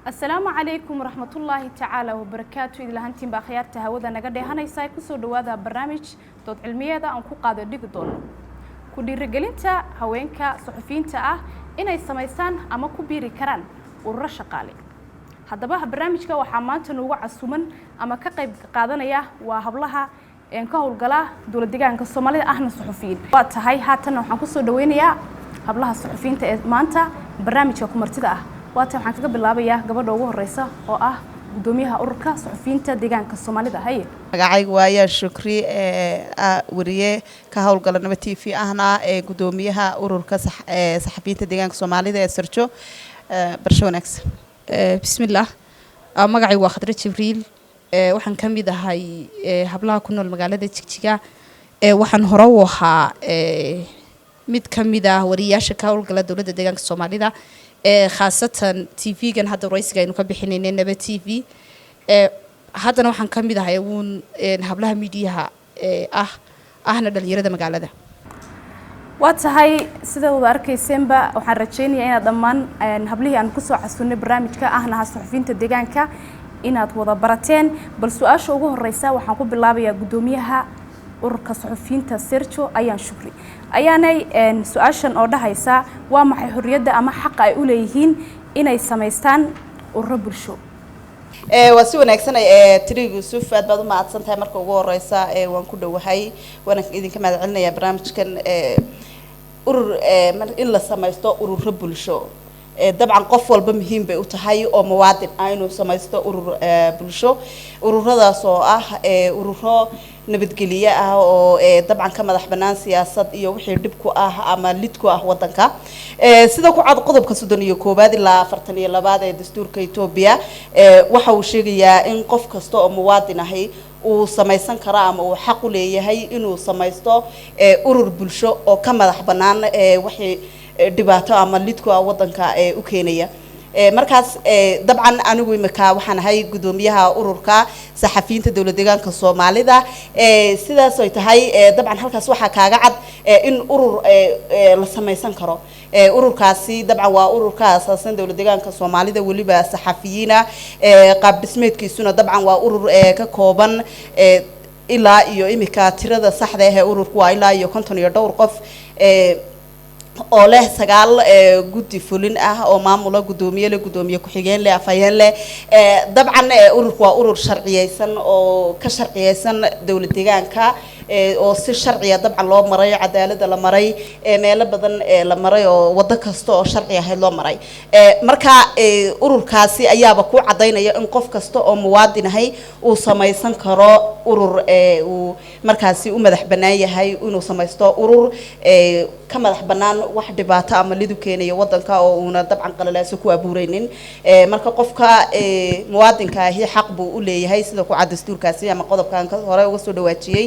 Asalaamu calaykum waraxmatullaahi tacaala wabarakaatu. Idlahantiin baa akhyaarta hawada naga dheehanaysa, kusoo dhawaada barnaamij dood cilmiyeeda aan ku qaado dhigi doono ku dhiirigelinta haweenka suxufiyiinta ah inay samaystaan ama ku biiri karaan ururo shaqaale. Haddaba barnaamijka waxaa maanta noogu casuuman ama ka qayb qaadanaya waa hablaha ka howlgala dowlad deegaanka Soomaalida, ahna suxufiyiin. Waa tahay, haatanna waxaan kusoo dhaweynayaa hablaha suxufiyiinta ee maanta barnaamijka kumartida ah. Waata waxaan kaga bilaabayaa gabadha ugu horeysa oo ah guddoomiyaha ururka suxufiyiinta deegaanka Soomaalida. Haye. Magacaygu waa Ayaan Shukri, wariye ka howlgala Naba TV, ahna ee guddoomiyaha ururka saxafiyiinta deegaanka Soomaalida ee Sarjo. Barsho wanaagsan. Bismillaah, magacaygu waa Khadre Jibriil. Waxaan ka mid ahay hablaha ku nool magaalada Jigjiga. Waxaan hore u ahaa mid ka mid ah wariyaasha ka howlgala dowladda deegaanka Soomaalida, khaasatan TV-gan hadda waraysiga aynu ka bixinayna, Naba TV. Haddana waxaan ka mid ahay uun hablaha miidiyaha ahna dhalinyarada magaalada. Waa tahay, sida wada arkayseenba, waxaan rajaynayaa inaad dhammaan hablihii aan kusoo casunnay barnaamijka, ahna aha suxufiyiinta deegaanka, inaad wada barateen. Bal su-aasha ugu horeysa waxaan ku bilaabayaa guddoomiyaha ururka suxufiyiinta Serjo, Ayaan Shukri. Ayaanay su-aashan oo dhahaysa: waa maxay xorriyadda ama xaqa ay u leeyihiin inay samaystaan ururo bulsho? Waa si wanaagsan, tiri Yuusuf, aad baad u mahadsan tahay. Marka ugu horeysa waan ku dhowahay, waana idinka mahad celinayaa barnaamijkan. Urur, in la samaysto ururo bulsho, dabcan qof walba muhiim bay u tahay oo muwaadin ah inuu samaysto urur bulsho, ururadaas oo ah ururo nabadgelye ah oo dabcan ka madax bannaan siyaasad iyo wixii dhib ku ah ama lid ku ah waddanka. Sida ku cad qodobka 31aad ilaa 42aad ee dastuurka Etoobiya, waxa uu sheegayaa in qof kasta oo muwaadin ahi uu samaysan karo ama uu xaq u leeyahay inuu samaysto urur bulsho oo ka madax bannaan wixii dhibaato ama lid ku ah waddanka u keenaya. Markaas dabcan anigu imika waxaan ahay guddoomiyaha ururka saxafiyiinta dowlad deegaanka Soomaalida. Sidaas ay tahay, dabcan halkaas waxaa kaaga cad in urur la samaysan karo. Ururkaasi dabcan waa ururka asaasan dowlad deegaanka Soomaalida, weliba saxafiyiina. Qaab dhismeedkiisuna dabcan waa urur ka kooban ilaa iyo imika tirada saxda ah ee ururku waa ilaa iyo 50 iyo dhowr qof oo leh 9 guddi fulin ah oo maamula, guddoomiye leh, guddoomiye ku-xigeen leh, afhayeen leh. Dabcan ururku waa urur sharciyeysan oo ka sharciyeysan dowlad deegaanka, oo si sharciya dabcan loo maray, cadaaladda la maray, meelo badan la maray, oo waddo kasta oo sharci ahayd loo maray. Marka ururkaasi ayaaba ku cadaynaya in qof kasta oo muwaadin ahay uu samaysan karo urur uu markaasi u madax bannaan yahay inuu samaysto urur ka madax bannaan wax dhibaato ama lidu keenaya waddanka oo uuna dabcan qalalaaso ku abuureynin. Marka qofka muwaadinka ahi xaq buu u leeyahay, sida ku cad dastuurkaasi ama qodobkan ka hore uga soo dhawaajiyey,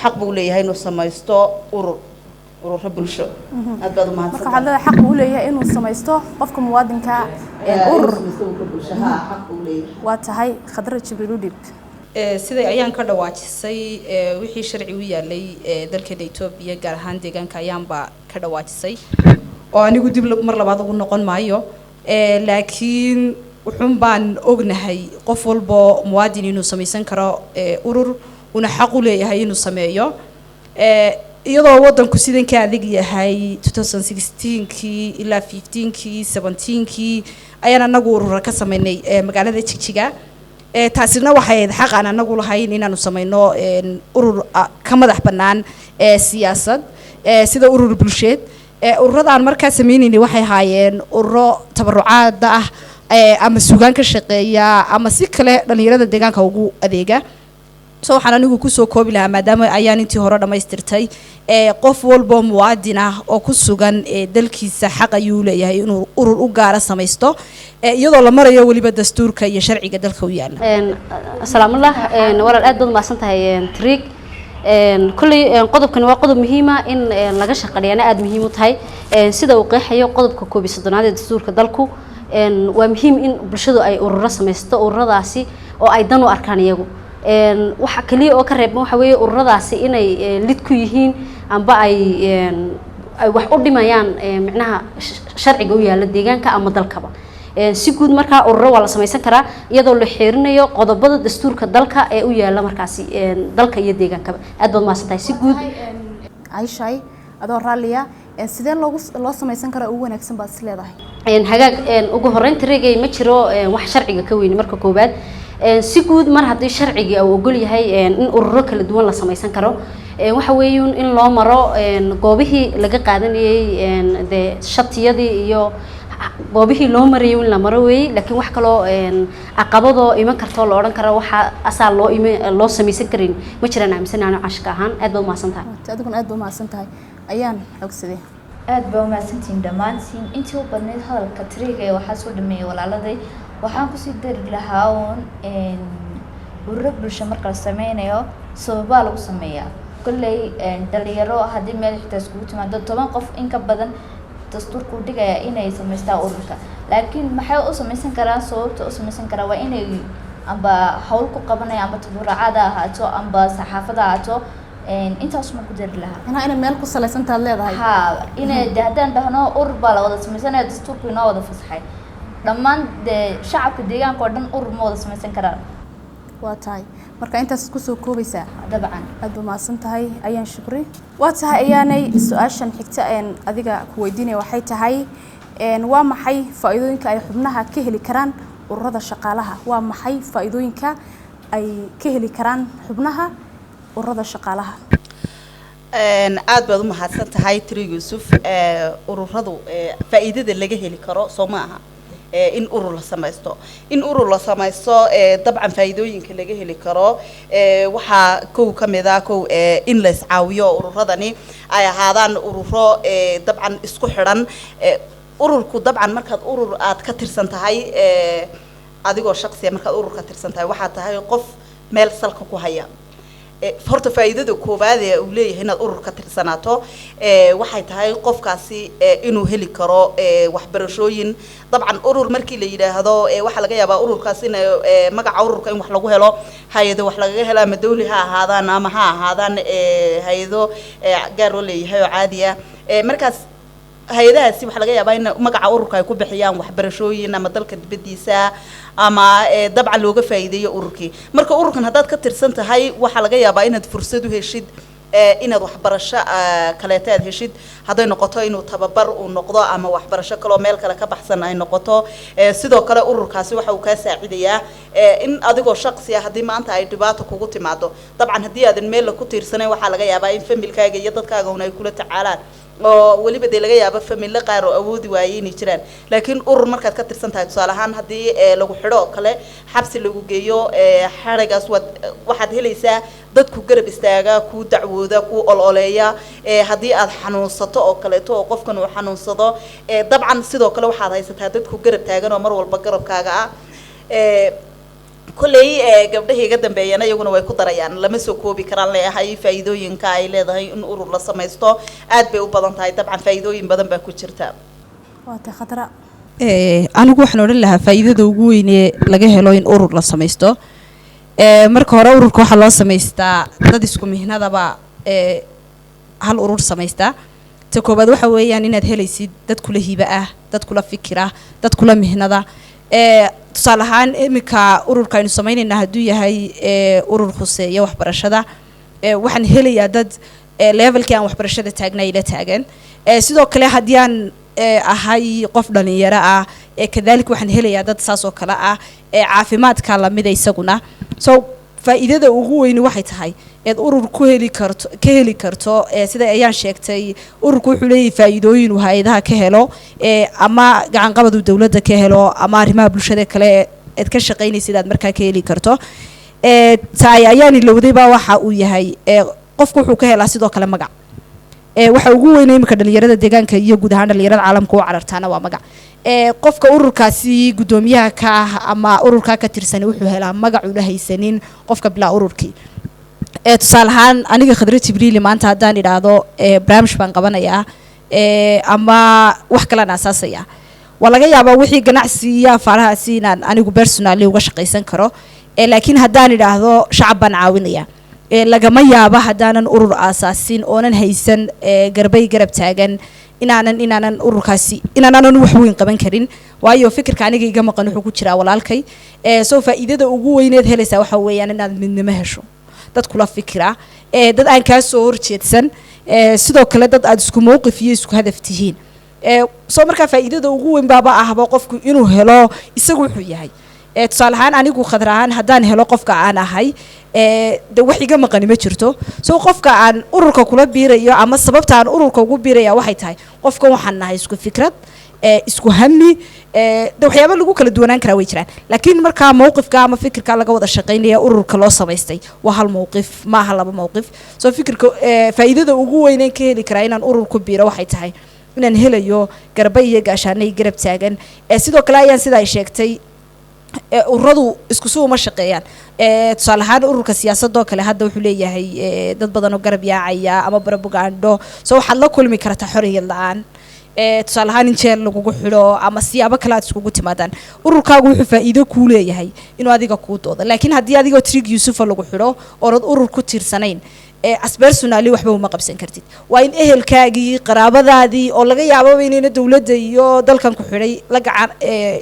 xaq buu u leeyahay inuu samaysto ururo bulsho. Aad baad u Marka mahadsantahay. Waxaad leedahay xaq uu leeyahay inuu samaysto qofka muwaadinka urur. Inuu samaysto ururo bulsho, haa, xaq buu leeyahay. Waa tahay, Khadra Jibriil u dhib. Siday Ayaan ka dhawaajisay, wixii sharci u yaalay dalkeena Etoobiya, gaar ahaan deegaanka, ayaanba ka dhawaajisay oo anigu dib mar labaad ugu noqon maayo. Laakiin wuxuun baan ognahay qof walbo muwaadin inuu samaysan karo urur, una xaq u leeyahay inuu sameeyo. Iyadoo waddanku sidan ka adag yahay, 2016kii ilaa 15kii, 17kii ayaan anagu urura ka sameynay magaalada Jigjiga. Taasina waxay ahayd xaq aan anagu lahayn inaanu sameyno urur ka madax bannaan siyaasad, sida urur bulsheed. Ururada aan markaa sameynaynay waxay ahaayeen ururo tabarucaada ah, ama sugaan ka shaqeeya ama si kale dhalinyarada deegaanka ugu adeega. So waxaan anigu kusoo koobi lahaa, maadaama Ayaan intii hore dhammaystirtay, qof walboo muwaadin ah oo ku sugan dalkiisa xaq ayuu leeyahay inuu urur u gaara samaysto, iyadoo la marayo weliba dastuurka iyo sharciga dalka u yaala. Asalaamuallah walaal, aad baad umahadsan tahay Triig. Kolley qodobkani waa qodob muhiima in laga shaqeeyana aada muhiim u tahay. Sida uu qeexayo qodobka 31aad ee dastuurka dalku, waa muhiim in bulshadu ay ururo samaysto, ururadaasi oo ay dan u arkaan iyagu. Waxa kaliya oo ka reebma waxa weeye ururadaasi inay lid ku yihiin amba ay wax u dhimayaan micnaha sharciga u yaala deegaanka ama dalkaba. Si guud markaa ururo waa la samaysan karaa iyadoo la xeerinayo qodobada dastuurka dalka ee u yaala markaasi dalka iyo deegaankaba. Aad baad mahadsan tahay si guud. Caishaay, adoo raalliya, sidee loogu loo samaysan karaa ugu wanaagsan baad is leedahay? Hagaag, ugu horreyn tareegay ma jiro wax sharciga ka weyni. Marka koowaad, si guud mar haddii sharcigii uu ogol yahay in ururo kala duwan la samaysan karo, waxa weeyuun in loo maro goobihii laga qaadanayay, dee shatiyadii iyo goobihii loo marayay in la maro weeyey. Laakiin wax kaloo caqabadoo iman kartoo la odhan karo waxa asaa loo imi loo samaysan karin ma jiraan, aaminsan anu cashka ahaan. Aad baad umahadsan tahay. Adiguna aad baa umahadsan tahay. Ayaan Xoogsadee. Aad baa umahadsantihiin dhammaantiin. Intii u badnayd hadalka tiriga ee waxaa soo dhameeyay walaaladay. Waxaan kusii dari lahaa uun, ururo bulsho marka la sameynayo sababaa lagu sameeyaa. Kolley dhalinyaro haddii meel xitaa iskugu timaado 10 qof in ka badan, dastuurku dhigaya inay samaystaan ururka. Laakiin maxay u samaysan karaan? Sababta u samaysan karaan waa inay amba hawl ku qabanaya, amba taburucaad ha ahaato, amba saxaafad ha ahaato. Intaas ma ku dari lahaa. Macnaha inay meel ku salaysantaad leedahay. Ha, inay de haddaan dhahno urur baa la wada samaysanaya, dastuurku inoo wada fasaxay, dhammaan dee shacabka deegaanka oo dhan urur ma wada samaysan karaan. Waa tahay, marka intaas kusoo koobaysaa? Dabcan. Aad ba mahadsan tahay, Ayaan Shukri. Waa tahay, Ayaanay, su-aashan xigta een adiga ku weydiinaya waxay tahay, waa maxay faa'iidooyinka ay xubnaha ka heli karaan ururada shaqaalaha? Waa maxay faa'iidooyinka ay ka heli karaan xubnaha ururada shaqaalaha? Aad baad u mahadsan tahay, Tiri Yuusuf. Ururadu faa'iidada laga heli karo soo ma aha in urur la samaysto? In urur la samaysto, dabcan faa'iidooyinka laga heli karo waxaa kow ka mid ah, kow, in la iscaawiyo oo ururadani ay ahaadaan ururo dabcan isku xidhan. Ururku dabcan markaad urur aad ka tirsan tahay, adigoo shaqsiya markaad urur ka tirsan tahay, waxaad tahay qof meel salka ku haya. Horta faa'iidada koowaad ee uu leeyahay inaad urur ka tirsanaato waxay tahay qofkaasi inuu heli karo waxbarashooyin. Dabcan urur markii la yidhaahdo, waxaa laga yaabaa ururkaas in magaca ururka in wax lagu helo, hay-ado wax lagaga helo, ama dawli ha ahaadaan ama ha ahaadaan hay-ado gaar loo leeyahay oo caadi ah. Markaas hay-adahaasi waxaa laga yaabaa in magaca ururka ay ku bixiyaan waxbarashooyin ama dalka dibadiisa ama dabcan looga faa'iideeyo ururkii. Marka ururkan haddaad ka tirsan tahay, waxaa laga yaabaa inaad fursad u heshid inaad waxbarasho kaleeto aad heshid, hadday noqoto inuu tababar uu noqdo ama waxbarasho kaloo meel kale ka baxsan ay noqoto. Sidoo kale ururkaasi waxa uu kaa saacidayaa in adigoo shaqsi ah haddii maanta ay dhibaato kugu timaado, dabcan haddii aadan meel la ku tiirsanayn, waxaa laga yaabaa in familkaaga iyo dadkaaga un ay kula tacaalaan, oo weliba dee laga yaabo familo qaar oo awoodi waayey inay jiraan. Laakiin urur markaad ka tirsan tahay, tusaale ahaan haddii lagu xidho oo kale, xabsi lagu geeyo, xadhigaas waad waxaad helaysaa dad ku garab istaaga, kuu dacwooda, kuu ololeeya. Haddii aad xanuunsato oo kaleeto oo qofkan uu xanuunsado, dabcan sidoo kale waxaad haysataa dad ku garab taagan oo mar walba garabkaaga ah. Kolley gabdhahii iga dambeeyana iyaguna way ku darayaan. Lama soo koobi karaan leeyahay faa'iidooyinka ay leedahay in urur la samaysto. Aad bay u badan tahay, dabcan faa'iidooyin badan baa ku jirta. Waa tahay, Khadra. Anigu waxaan odhan lahaa faa'iidada ugu weyn ee laga helo in urur la samaysto, marka hore ururka waxaa loo samaystaa dad isku mihnadaba hal urur samaystaa. Ta koowaad waxa weeyaan inaad helaysid dad kula hiba ah, dad kula fikir ah, dad kula mihnada. Tusaale ahaan iminka ururka aynu samaynaynaa hadduu yahay urur khuseeya waxbarashada, waxaan helayaa dad levelkii aan waxbarashada taagnaa ila taagan. Sidoo kale haddii aan ahay qof dhalinyaro ah, kadalik waxaan helayaa dad saas oo kale ah. Caafimaadka lamida isaguna. So faa'iidada ugu weyni waxay tahay eed urur ku heli karto, ka heli karto, sida Ayaan sheegtay, ururku wuxuu leeyahay faa'iidooyin uu hay-adaha ka helo, ama gacanqabad uu dowladda ka helo, ama arrimaha bulshada kale eed ka shaqaynaysid aad markaa ka heli karto. Taay Ayaan ilowday baa waxa uu yahay, qofku wuxuu ka helaa sidoo kale magac. Waxa ugu weyn iminka dhalinyarada deegaanka iyo guud ahaan dhalinyarada caalamka u carartaana waa magac. Qofka ururkaasi guddoomiyaha ka ah ama ururkaa ka tirsani wuxuu helaa magac una haysanin qofka bilaa ururkii. Tusaale ahaan aniga Khadra Jibriili maanta haddaan idhaahdo barnaamij baan qabanayaa ama wax kalaan aasaasaya, waa laga yaabaa wixii ganacsi iyo afaarahaasi inaan anigu personally uga shaqaysan karo. Laakiin haddaan idhaahdo shacab baan caawinaya Lagama yaabo haddaanan urur aasaasin oonan haysan garbay garab taagan inaanan ururkaasi inaanan wax weyn qaban karin, waayo fikirka aniga iga maqan wuxuu ku jiraa walaalkay. Soo faa'iidada ugu weyneed helaysaa waxa weeyaan inaad midnimo hesho, dad kula fikira, dad aan kaa soo horjeedsan, sidoo kale dad aad isku mowqif iyo isku hadaf tihiin. Soo markaa faa'iidada ugu weyn baaba ahba qofku inuu helo isagu wuxuu yahay. Tusaale ahaan, anigu Khadar ahaan, haddaan helo qofka aan ahay, de wax iga maqani ma jirto. So qofka aan ururka kula biirayo ama sababta aan ururka ugu biiraya waxay tahay qofkan waxaan nahay isku fikrad, isku hami. De waxyaaba lagu kala duwanaan karaa way jiraan, laakiin markaa mowqifka ama fikirka laga wada shaqaynaya ururka loo samaystay waa hal mowqif, maaha laba mowqif. So fikirka faa'iidada ugu weyneyn ka heli karaa inaan urur ku biiro waxay tahay inaan helayo garba iyo gaashaanay garab taagan. Sidoo kale ayaan sida ay sheegtay, ururadu isku si uma shaqeeyaan. Tusaale ahaan, ururka siyaasadoo kale hadda wuxuu leeyahay dad badan oo garab yaacaya ama propagando, so waxaad la kulmi kartaa xorriyad la-aan. Tusaale ahaan, in jeel lagugu xidho ama siyaabo kale aad iskugu timaadaan. Ururkaagu wuxuu faa'iido kuu leeyahay inuu adiga kuu doodo, laakiin haddii adigoo Trig Yusufa lagu xidho oonad urur ku tiirsanayn, as personally waxba uma qabsan kartid. Waa in ehelkaagii, qaraabadaadii oo laga yaababa inayna dowladda iyo dalkan ku xidhay la gacan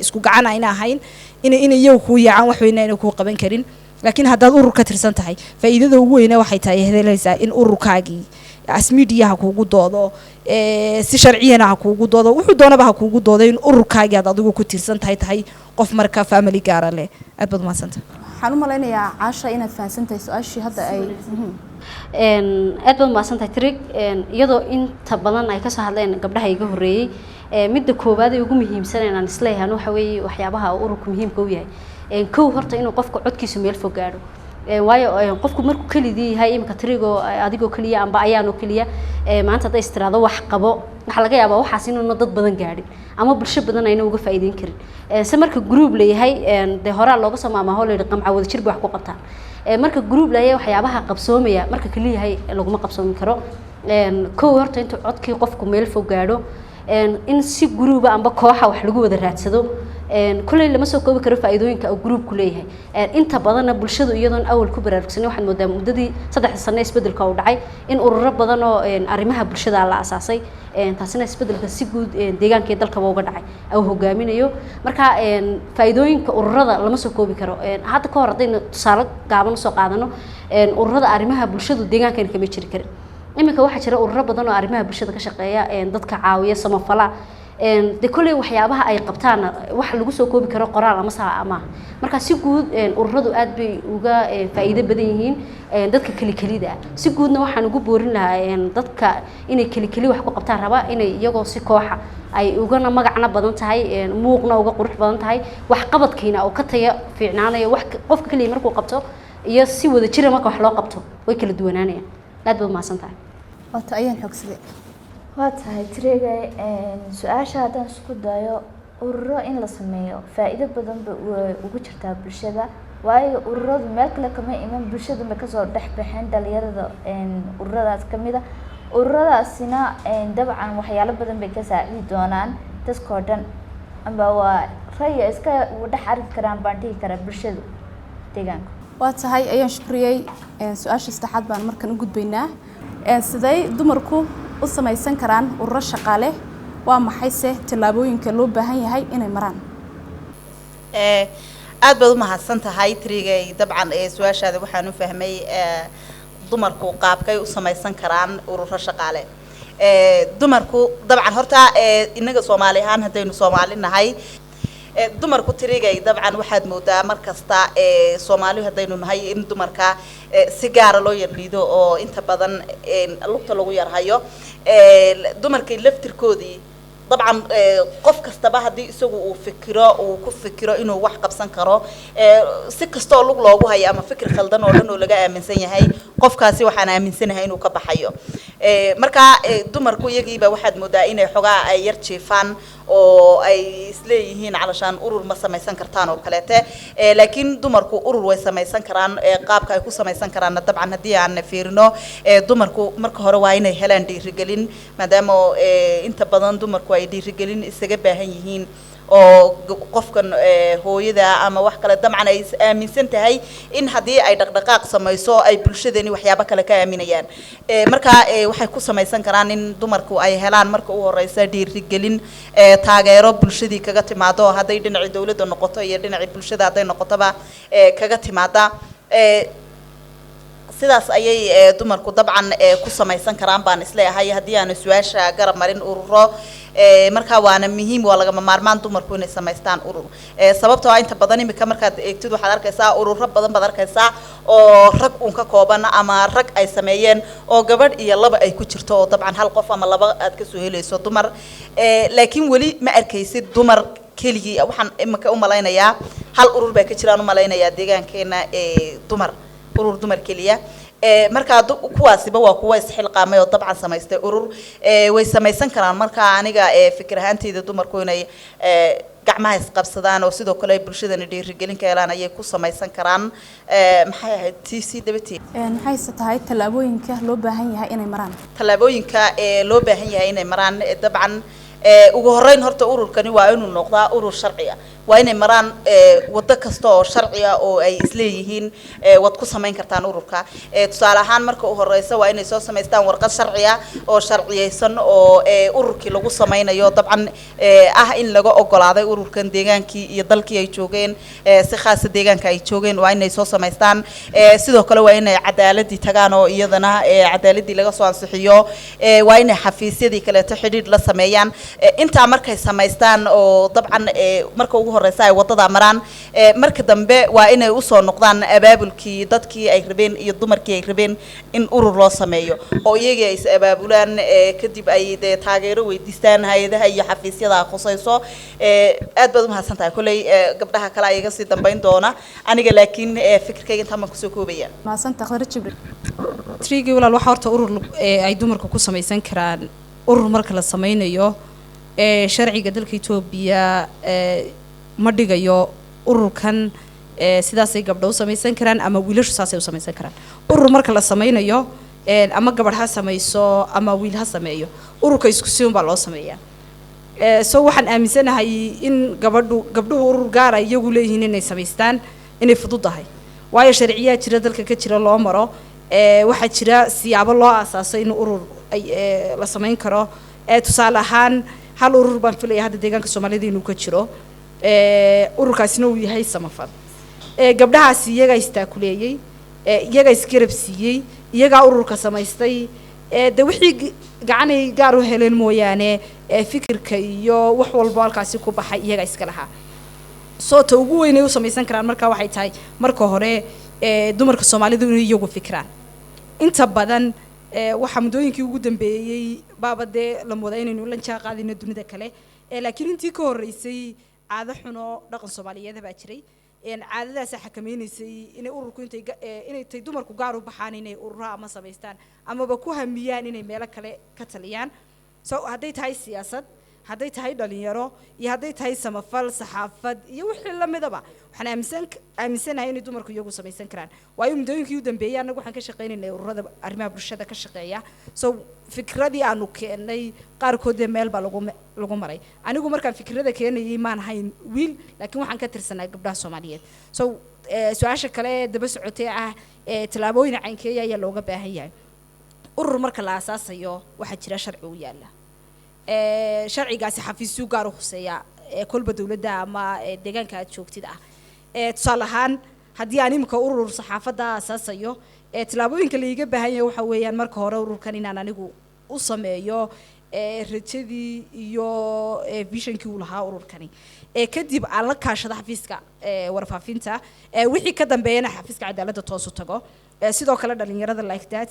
isku gacan ayna ahayn, in iyagu kuu yaacaan, wax weyna ayna kuu qaban karin. Laakiin haddaad urur ka tirsan tahay, faa'iidada ugu weyne waxay tahay helaysaa in ururkaagii as media ha kuugu doodo, si sharciyana ha kuugu doodo, wuxuu doonaba ha kuugu doodo, in ururkaagii aad adigu ku tiirsan tahay qof marka family gaara leh. Aad baad umahadsantah. Waxaan u malaynayaa, Caasha, inaad fahansan tahay su-aashii hadda ay Aad baad mahadsantahay, Trig. Iyadoo inta badan ay kasoo hadleen gabdhaha iga horreeyey, midda koowaad ee ugu muhiimsan aan isleeyahay waxa weeye waxyaabaha ururku muhiimka u yahay, kow horta inuu qofka codkiisu meel fog gaadho. Waayo qofku markuu kelidii yahay, iminka Trigoo adigoo keliya amba ayaanoo keliya, maanta hadday istiraado wax qabo, waxaa laga yaabaa waxaas inuuna dad badan gaadhin ama bulsho badan ayna uga faa'iideyn karin. Se marka group leeyahay, dee horaa looga soo maamaaho la yidhi qamca wada jir ba wax ku qabtaan. Marka group leeyahay, waxyaabaha qabsoomaya marka keliyahay laguma qabsoomi karo. Kow horta intuu codkii qofku meel fog gaadho, in si group amba kooxa wax lagu wada raadsado. Kulley lama soo koobi karo faa'iidooyinka uu groupku leeyahay. Inta badanna bulshadu iyadoon awal ku baraarugsanay, waxaad moodaa muddadii 3-da sano isbeddelka uu dhacay in ururo badan oo arrimaha bulshada la asaasay, taasina isbeddelka si guud deegaanka iyo dalkaba uga dhacay uu hogaaminayo. Marka faa'iidooyinka ururada lama soo koobi karo. Hadda ka hor haddaynu tusaale gaaban usoo qaadano, ururada arrimaha bulshadu deegaankeena kama jiri karin. Iminka waxaa jira ururo badan oo arrimaha bulshada ka shaqeeya, dadka caawiya, samafala. De kolley waxyaabaha ay qabtaanna wax lagu soo koobi karo qoraal ama saa maaha. Marka si guud ururadu aad bay uga faa'iido badan yihiin dadka keli kelida ah. Si guudna waxaan ugu boorin lahaa dadka inay keli keli wax ku qabtaan rabaa inay iyagoo si kooxa ay ugana magacna badan tahay, muuqna uga qurux badan tahay, waxqabadkiina oo ka taya fiicnaanayo. Wax qofka keliya markuu qabto iyo si wada jira marka wax loo qabto way kala duwanaanayaan. Aad baad umahadsan tahay. Waata ayaan xoogsaday. Waa tahay, Trigay. Su-aasha haddaan isku dayo, ururo in la sameeyo faa-iido badan bay ugu jirtaa bulshada, waayo ururadu meel kale kama iman, bulshadu bay kasoo dhex baxeen dhalinyarada ururadaas kamid a. Ururadaasina dabcan waxyaalo badan bay ka saacidi doonaan dadkoo dhan, amba waa raya iska dhex arki karaan baan dhihi karaa bulshadu deegaanka. Waa tahay, ayaan shukriyey. Su-aasha saddexaad baan markan u gudbaynaa. Siday dumarku u samaysan karaan ururo shaqaale? Waa maxayse tallaabooyinka loo baahan yahay inay maraan? Aad baad u mahadsan tahay, Trigay. Dabcan su-aashaada waxaan u fahmay dumarku qaabkay u samaysan karaan ururo shaqaale. Dumarku dabcan horta inaga Soomaali ahaan, haddaynu Soomaali nahay, dumarku, Trigay, dabcan waxaad moodaa mar kasta Soomaali haddaynu nahay in dumarka si gaara loo yar liido oo inta badan lugta lagu yar hayo. Dumarkii laftirkoodii dabcan qof kastaba haddii isagu uu fikiro, uu ku fikiro inuu wax qabsan karo, si kastoo lug loogu hayo ama fikir khaldan oo dhan oo laga aaminsan yahay, qofkaasi waxaan aaminsanahay inuu ka baxayo. Marka dumarku iyagiiba waxaad moodaa inay xogaa ay yar jiifaan oo ay isleeyihiin calashaan urur ma samaysan kartaan oo kaleete. Laakiin dumarku urur way samaysan karaan. Qaabka ay ku samaysan karaanna dabcan haddii aan fiirino, dumarku marka hore waa inay helaan dhiirigelin, maadaama inta badan dumarku ay dhiirigelin isaga baahan yihiin, oo qofkan hooyada ama wax kale dabcan ay is aaminsan tahay in haddii ay dhaqdhaqaaq samayso ay bulshadani waxyaabo kale ka aaminayaan. Marka waxay ku samaysan karaan in dumarku ay helaan marka u horeysa dhiirigelin, taageero bulshadii kaga timaado, hadday dhinacii dawladda noqoto iyo dhinacii bulshada hadday noqotoba kaga timaada. Sidaas ayay dumarku dabcan ku samaysan karaan baan isleeyahay, haddii aanu su-aasha garab marin ururo. Marka waana muhiim, waa lagama maarmaan dumarku inay samaystaan urur, sababtoo ah inta badan imika markaad eegtid waxaad arkaysaa ururo badan baad arkaysaa oo rag uun ka kooban ama rag ay sameeyeen oo gabadh iyo laba ay ku jirto, oo dabcan hal qof ama laba aad kasoo helayso dumar, laakiin weli ma arkaysid dumar keligii. Waxaan imika umalaynayaa hal urur baa ka jiraan umalaynayaa deegaankeena, dumar, urur dumar keliya. Markaa kuwaasiba waa kuwa isxilqaamay oo dabcan samaystay urur. Way samaysan karaan. Marka aniga fikir ahaanteyda dumarku inay gacmaha isqabsadaan oo sidoo kale ay bulshadana dhiirigelin ka helaan ayay ku samaysan karaan. Maxay ahayd t c dabati? Maxayse tahay tallaabooyinka loo baahan yahay inay maraan? Tallaabooyinka ee loo baahan yahay inay maraan, dabcan ugu horeyn horta ururkani waa inuu noqdaa urur sharci ah. Waa inay maraan waddo kasta oo sharci ah oo ay isleeyihiin waad ku samayn kartaan ururka. Tusaale ahaan, marka u horeysa waa inay soo samaystaan warqad sharci ah oo sharciyeysan oo ururkii lagu samaynayo, dabcan ah in laga ogolaaday ururkan deegaankii iyo dalkii ay joogeen, si khaasa deegaanka ay joogeen waa inay soo samaystaan. Sidoo kale waa inay cadaaladii tagaan oo iyadana cadaaladii laga soo ansixiyo. Waa inay xafiisyadii kaleeto xidhiidh la sameeyaan. Intaa markay samaystaan oo dabcan marka ugu horeysa ay wadada maraan, marka dambe waa inay usoo noqdaan abaabulkii dadkii ay rabeen iyo dumarkii ay rabeen in urur loo sameeyo, oo iyagii ay is abaabulaan, kadib ay dee taageero weydiistaan hay-adaha iyo xafiisyada khusayso. Aad baad umahadsan tahay. Kolley gabdhaha kale ayaga sii dambeyn doona aniga, laakiin fikirkayga intaan baan kusoo koobaya. Mahadsantahay, Khadra Jibriil. Trigii walaal, waxaa horta urur ay dumarka ku samaysan karaan, urur marka la sameynayo sharciga dalka Etoobiya ma dhigayo ururkan sidaasay gabdho u samaysan karaan ama wiilashu saasay u samaysan karaan. Urur marka la sameynayo, ama gabadh ha samayso ama wiil ha sameeyo, ururka isku si un baa loo sameeyaa. So waxaan aaminsanahay in gabadhu gabdhuhu urur gaara iyagu leeyihiin inay samaystaan inay fududahay, waayo sharciyaa jira dalka ka jira loo maro. Waxaa jira siyaabo loo aasaaso in urur ay la samayn karo. Tusaale ahaan, hal urur baan filaya hadda deegaanka Soomaalida inuu ka jiro, ururkaasina uu yahay samafal. Gabdhahaasi iyagaa istaakuleeyey, iyagaa isgarab siiyey, iyagaa ururka samaystay. De wixii gacanay gaar u heleen mooyaane, fikirka iyo wax walbo halkaasi ku baxay iyagaa iska lahaa. Soo ta ugu weyn ay u samaysan karaan marka waxay tahay marka hore dumarka Soomaalidu inay iyagu fikiraan. Inta badan waxaa muddooyinkii ugu dambeeyey baaba dee la moodaa inaynu la jaan qaadayno dunida kale, laakiin intii ka horreysay caado xuno dhaqan Soomaaliyeed baa jiray. Caadadaasa xakameynaysay inay ururku intay inay tay dumarku gaar u baxaan, inay ururo ama samaystaan amaba ku hamiyaan inay meelo kale ka taliyaan. So hadday tahay siyaasad, hadday tahay dhalinyaro iyo hadday tahay samafal, saxaafad iyo wixii lamidaba, waxaan aaminsanahay inay dumarku iyagu samaysan karaan, waayo muddooyinkii u dambeeyay annagu waxaan ka shaqaynaynay ururada arrimaha bulshada ka shaqeeya. So fikradii aanu keennay qaarkood dee meel baa lagu maray. Anigu markaan fikrada keenayay maan ahayn wiil, laakiin waxaan ka tirsanaa gabdhaha Soomaaliyeed. So su-aasha kale ee daba socotay ah tallaabooyin caynkeeya ayaa looga baahan yahay urur marka la aasaasayo, waxaa jira sharci u yaala. Sharcigaasi xafiisyu gaar u khuseeya kolba dowladda ama deegaanka aad joogtid ah. Tusaale ahaan, haddii aan imika urur saxaafadda aasaasayo, tallaabooyinka laiga baahan yahay waxa weeyaan marka hore ururkan inaan anigu u sameeyo rajadii iyo visionkii uu lahaa ururkani, kadib aan la kaashado xafiiska warfaafinta, wixii ka dambeeyana xafiiska cadaaladda toos u tago. Sidoo kale dhalinyarada like that,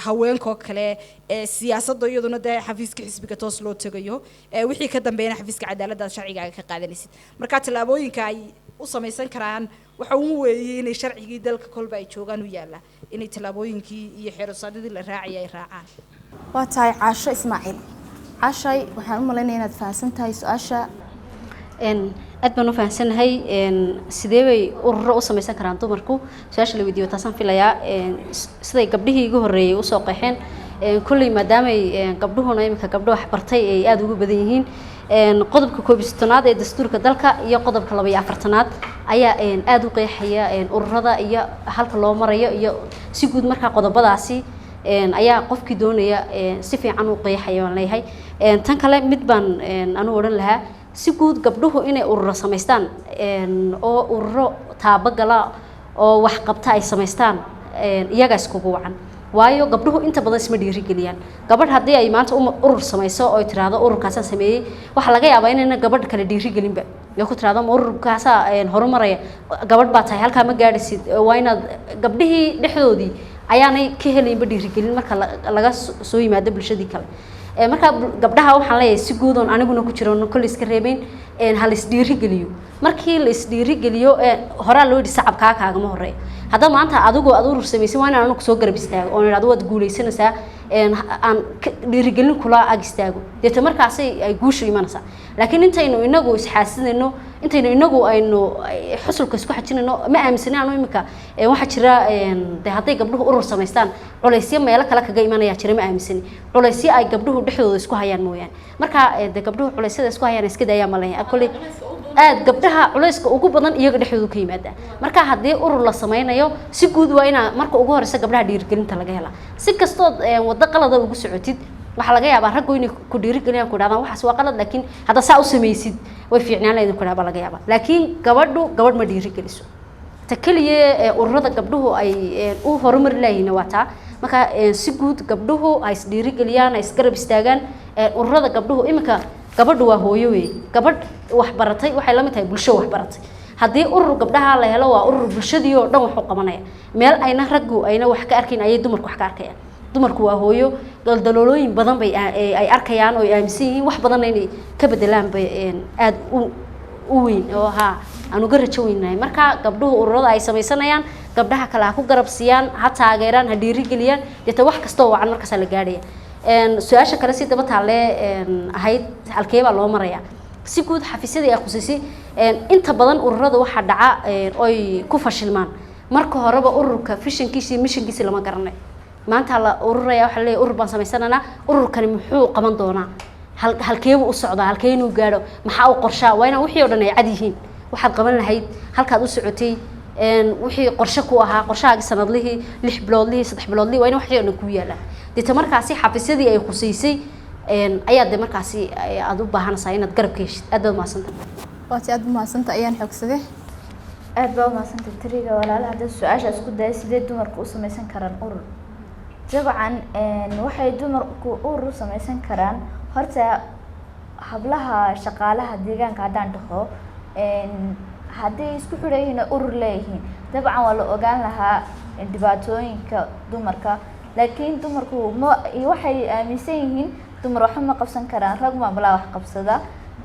haweenkoo kale, siyaasadda iyaduna dee xafiiska xisbiga toos loo tegayo, wixii ka dambeeyana xafiiska cadaaladda aad sharcigaaga ka qaadanaysid. Marka tallaabooyinka ay u samaysan karaan waxa ugu weeyey inay sharcigii dalka kolba ay joogaan u yaalla, inay tallaabooyinkii iyo xeerusaadadii la raacaya ay raacaan. Waa tahay, Caasho Ismaaciil. Caashay, waxaan u malaynaya inaad fahamsan tahay su-aasha. Aad baan u fahamsanahay. Sidee bay ururo u samaysan karaan dumarku, su-aasha la weydiiyo taasaan filayaa. Siday gabdhihii igu horreeyay usoo qeexeen, Kolley maadaamay gabdhuhuna iminka gabdho wax bartay ay aada ugu badan yihiin, qodobka 31aad ee dastuurka dalka iyo qodobka 42aad ayaa aada u qeexaya ururada iyo halka loo marayo iyo si guud. Markaa qodobadaasi ayaa qofkii doonaya si fiican u qeexaya waan leeyahay. Tan kale mid baan anu odhan lahaa: si guud gabdhuhu inay ururo samaystaan oo ururo taabagala oo wax qabta ay samaystaan iyaga iskugu wacan, waayo gabdhuhu inta badan isma dhiirigeliyaan. Gabadh haddii ay maanta urur samayso oo ay tiraahdo ururkaasaan sameeyey, waxaa laga yaabaa inayna gabadh kale dhiirigelinba ee ku tiraahdo ma ururkaasaa horumaraya, gabadh baa tahay, halkaa ma gaadhisid. Waa inaad gabdhihii dhexdoodii ayaanay ka helaynba dhiirigelin marka laga soo yimaado bulshadii kale. Marka gabdhaha waxaan leeyahay si guud oon aniguna ku jiro kolley iska reebeyn, ha la isdhiirigeliyo. Markii la isdhiirigeliyo, horaa loo yidhi sacabkaa kaagama horeeyo. Haddaba maanta adigoo aad urur samaysan, waa inaan anigu soo garab istaago oon idhahdo waad guuleysanaysaa, aan dhiirigelin kula ag istaago, deeta markaasay ay guushu imanaysaa. Laakiin intaynu inagu isxaasidayno, intaynu inagu aynu xusulka isku xajinayno, ma aaminsani anu iminka. Waxaa jira de hadday gabdhuhu urur samaystaan culaysyo meelo kale kaga imanaya jira, ma aaminsani. Culaysyo ay gabdhuhu dhexdooda isku hayaan mooyaane. Marka de gabdhuhu culaysyada isku hayaan iska daayaan ma leeyahay. Kolley aad gabdhaha culayska ugu badan iyaga dhexdooda ka yimaada. Marka haddii urur la sameynayo, si guud waa inaa marka ugu horeysa gabdhaha dhiirigelinta laga helaa. Si kastood waddo qalada ugu socotid, waxaa laga yaabaa raggu inay ku dhiirigeliyaan, ku dhahdaan waxaas waa qalad, laakiin hadda saa u samaysid way fiicnaan lahayd, ku dhaha baa laga yaabaa. Laakiin gabadhu gabadh ma dhiirigeliso. Ta keliya ee ururada gabdhuhu ay u horumari laayihiin waa taa. Marka si guud gabdhuhu ay isdhiirigeliyaan, ay isgarab istaagaan. Ururada gabdhuhu iminka gabadhu waa hooyo wey, gabadh waxbaratay waxay la mid tahay bulsho waxbaratay. Haddii urur gabdhaha la helo, waa urur bulshadii oo dhan wax u qabanaya. Meel ayna raggu ayna wax ka arkayn ayay dumarku wax ka arkayaan. Dumarku waa hooyo, daldaloolooyin badan bay ay arkayaan oo ay aaminsan yihiin, wax badanna inay ka bedelaan bay aada u weyn oo haa aan uga rajo weynahay. Marka gabdhuhu ururada ay samaysanayaan, gabdhaha kale ha ku garab siiyaan, ha taageeraan, ha dhiirigeliyaan, deeta wax kastoo wacan markaasaa la gaadhaya. Su-aasha kale si daba taalle ahayd, halkee baa loo marayaa? Si guud xafiisyadii ay khuseysay. Inta badan ururada waxaa dhaca oy ku fashilmaan marka horeba ururka visionkiisi iyo missionkiisi lama garanayo. Maanta la ururaya, waxaa leeyahay urur baan samaysananaa, ururkani muxuu qaban doonaa, halkeebuu u socdaa, halkee inuu gaadho, maxaa u qorshaa? Waa inaan wixii oo dhan ay cad yihiin, waxaad qaban lahayd, halkaad u socotay, wixii qorshe ku ahaa, qorshahaagii sanadlihii, 6 biloodlihii, 3 biloodlihii, waa in wixii oo dhan kuu yaallaan. Deeta markaasi xafiisyadii ay khuseysay ayaa de markaasi aada u baahanaysaa inaad garab ka heshid. Aad baad umahadsantahay. Waati aad umahadsanta ayaan xoogsade. Aad baa umahadsantay Tiriga. Walaala, hadda su-aasha isku daya, sidee dumarku u sameysan karaan urur? Dabcan waxay dumarku urur u sameysan karaan, horta hablaha shaqaalaha deegaanka haddaan dhaho, hadday isku xidhan yihiin oo urur leeyihiin, dabcan waa la ogaan lahaa dhibaatooyinka dumarka. Laakiin dumarku ma waxay aaminsan yihiin dumar waxba ma qabsan karaan, rag ma balaa wax qabsada.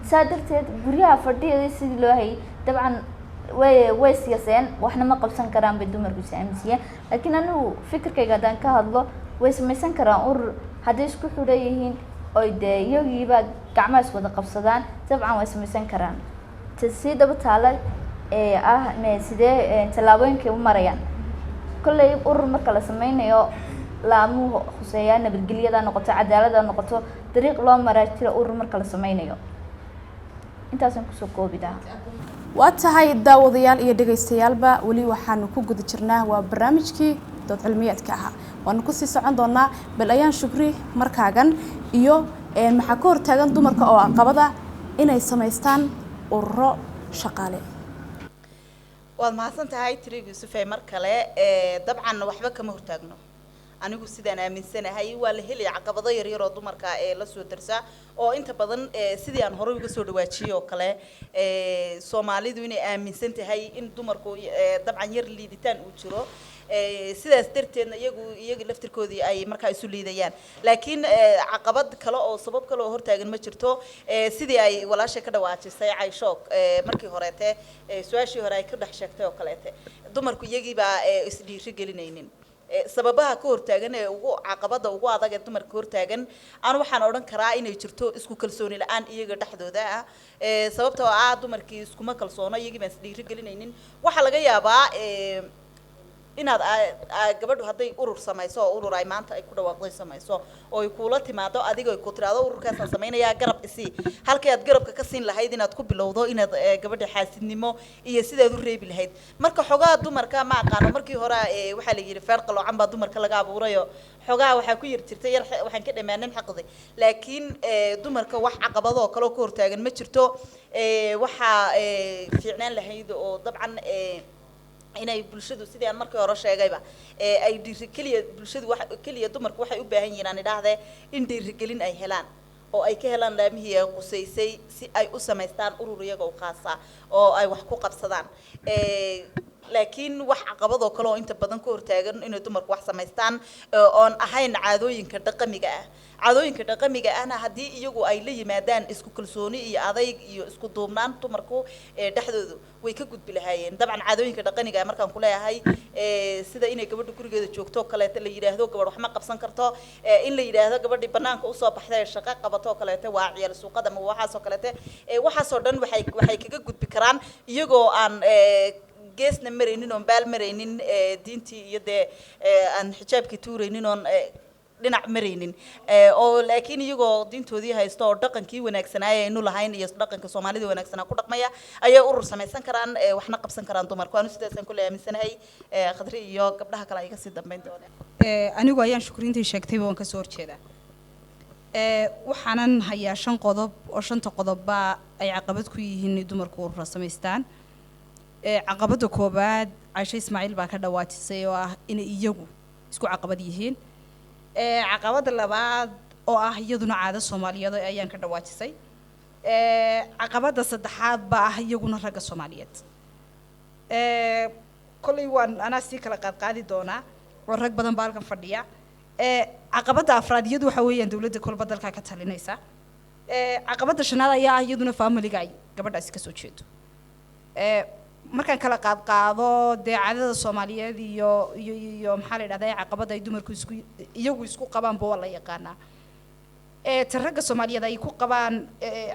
Saa darteed guryaha fadhiyada sidii loo hayay dabcan way siyaseen, waxna ma qabsan karaan bay dumarku is aaminsiiyeen. Laakiin anigu fikirkayga haddaan ka hadlo, way samaysan karaan urur hadday isku xidhan yihiin oy dee iyagiiba gacmaha is wada qabsadaan, dabcan way samaysan karaan. Ta sii daba taala ee ah sidee tallaabooyinkay u marayaan? Kolley urur marka la sameynayo, laamuhu khuseeyaa, nabadgelyada noqoto, cadaalada noqoto, dariiq loo maraa jira urur marka la sameynayo. Intaasaan kusoo koobi lahaa. Waa tahay daawadayaal iyo dhegaystayaalba, weli waxaanu ku guda jirnaa waa barnaamijkii dood cilmiyeedka ahaa, waanu kusii socon doonaa. Bal ayaan Shukri markaagan iyo maxaa ka hortaagan dumarka oo caqabada inay samaystaan ururo shaqaale? Waad mahadsan tahay Tiriig Yuusufey. Mar kale dabcan waxba kama hortaagno. Anigu sidaan aaminsanahay, waa la helaya caqabado yaryar oo dumarka ee la soo darsa, oo inta badan sidii aan horey uga soo dhawaajiyey oo kale, Soomaalidu inay aaminsan tahay in dumarku dabcan yar liiditaan uu jiro, sidaas darteedna iyagu iyaga laftirkoodii ay markaa isu liidayaan. Laakiin caqabad kale oo sabab kale oo hortaagan ma jirto. Sidii ay walaashay ka dhawaajisay Cayshoog markii horeete, su-aashii hore ay ka dhex sheegtay oo kaleete, dumarku iyagiibaa isdhiiri gelinaynin. Sababaha ka hortaagan ee ugu caqabada ugu adag ee dumarka hortaagan, aan waxaan odhan karaa inay jirto isku kalsooni la-aan iyaga dhexdooda ah. Sababtoo ah dumarkii iskuma kalsoono, iyagii baan isdhiiri gelinaynin. Waxaa laga yaabaa Inaad gabadhu hadday urur samayso oo urur ay maanta ay ku dhawaaqday samayso oo ay kuula timaado adiga, ay ku tiraahdo ururkaasaan samaynayaa, garab isii, halkii aad garabka ka siin lahayd inaad ku bilowdo inaad gabadha xaasidnimo iyo sidaad u reebi lahayd. Marka xogaha dumarka ma aqaano, markii hore waxaa la yidhi feer qaloocan baa dumarka laga abuurayo, xogaha waxaa ku yar jirtay yar waxaan ka dhamaanin xaqdi. Laakiin dumarka wax caqabado oo kale oo ka hortaagan ma jirto. Waxaa fiicnaan lahayd oo dabcan inay bulshadu, sidii aan markii hore sheegayba, ay dhiiri keliya bulshadu wax keliya dumarku waxay u baahan yihiin, aan idhaahdee, in dhiirigelin ay helaan oo ay ka helaan laamihii ay qusaysay si ay u samaystaan urur iyaga u khaasa oo ay wax ku qabsadaan. Laakiin wax caqabadoo kale oo inta badan ka hortaagan inay dumarku wax samaystaan oon ahayn caadooyinka dhaqamiga ah, caadooyinka dhaqamiga ahna haddii iyagu ay la yimaadaan isku kalsooni iyo adayg iyo isku duubnaan, dumarku dhexdoodu way ka gudbi lahaayeen. Dabcan caadooyinka dhaqaniga ah markaan kuleeyahay, sida inay gabadha gurigeeda joogto oo kaleeto la yidhaahdo gabadh wax ma qabsan karto, in la yidhaahdo gabadhii banaanka usoo baxday ee shaqo qabato oo kaleete waa ciyaal suuqada ama waxaas oo kaleete, waxaasoo dhan waxay kaga gudbi karaan iyagoo aan geesna maraynin oon baal maraynin, diintii iyo dee aan xijaabkii tuuraynin oon dhinac maraynin, oo laakiin iyagoo diintoodii haysto oo dhaqankii wanaagsanaaye aynu lahayn iyo dhaqanka Soomaalida wanaagsanaa ku dhaqmaya ayay urur samaysan karaan, waxna qabsan karaan dumarku. Anu sidaasaan kulle aaminsanahay. Khadri iyo gabdhaha kale ay kasii dambeyn doonaan. Anigu ayaan Shukriintii sheegtayba waan kasoo horjeedaa. Waxaanan hayaa shan qodob oo shanta qodobba ay caqabad ku yihiin inay dumarku urura samaystaan. Caqabadda koobaad Caisho Ismaaciil baa ka dhawaajisay oo ah inay iyagu isku caqabad yihiin. Caqabadda labaad oo ah iyaduna caado Soomaaliyeed ayaan ka dhawaajisay. Caqabadda saddexaad baa ah iyaguna ragga Soomaaliyeed. Kolley waan anaa sii kala qaadqaadi doonaa oo rag badan baa halkan fadhiya. Caqabadda afraad iyadu waxa weeyaan dowladda kolba dalkaa ka talinaysa. Caqabadda shanaad ayaa ah iyaduna familiga ay gabadhaasi kasoo jeedo. Markaan kala qaadqaado dee caadada Soomaaliyeed iyo maxaa la yidhahdaa caqabadda ay dumarku isku iyagu isku qabaanba waa la yaqaanaa. Ta ragga Soomaaliyeed ay ku qabaan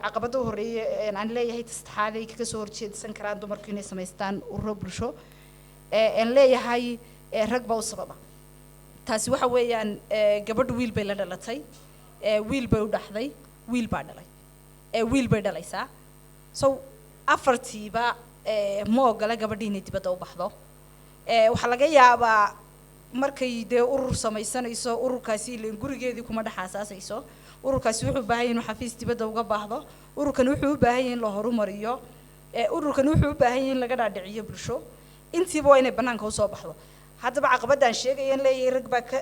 caqabadda u horreeya aan leeyahay ta saddexaad ay kaga soo horjeedsan karaan dumarku inay samaystaan ururo bulsho, aan leeyahay rag baa u sababa. Taasi waxa weeyaan gabadhu wiil bay la dhalatay, wiil bay u dhaxday, wiil baa dhalay, wiil bay dhalaysaa. So afartiiba ma ogola gabadhii inay dibadda u baxdo. Waxaa laga yaabaa markay dee urur samaysanayso, ururkaasi ileen gurigeedii kuma dhex aasaasayso. Ururkaasi wuxuu u baahan yahay inuu xafiis dibadda uga baahdo, ururkan wuxuu u baahan yahay in la horumariyo, ururkan wuxuu u baahan yahay in laga dhaadhiciyo bulsho. Intiiba waa inay banaanka usoo baxdo. Haddaba caqabadaan sheegaya in leeyahay rag baa ka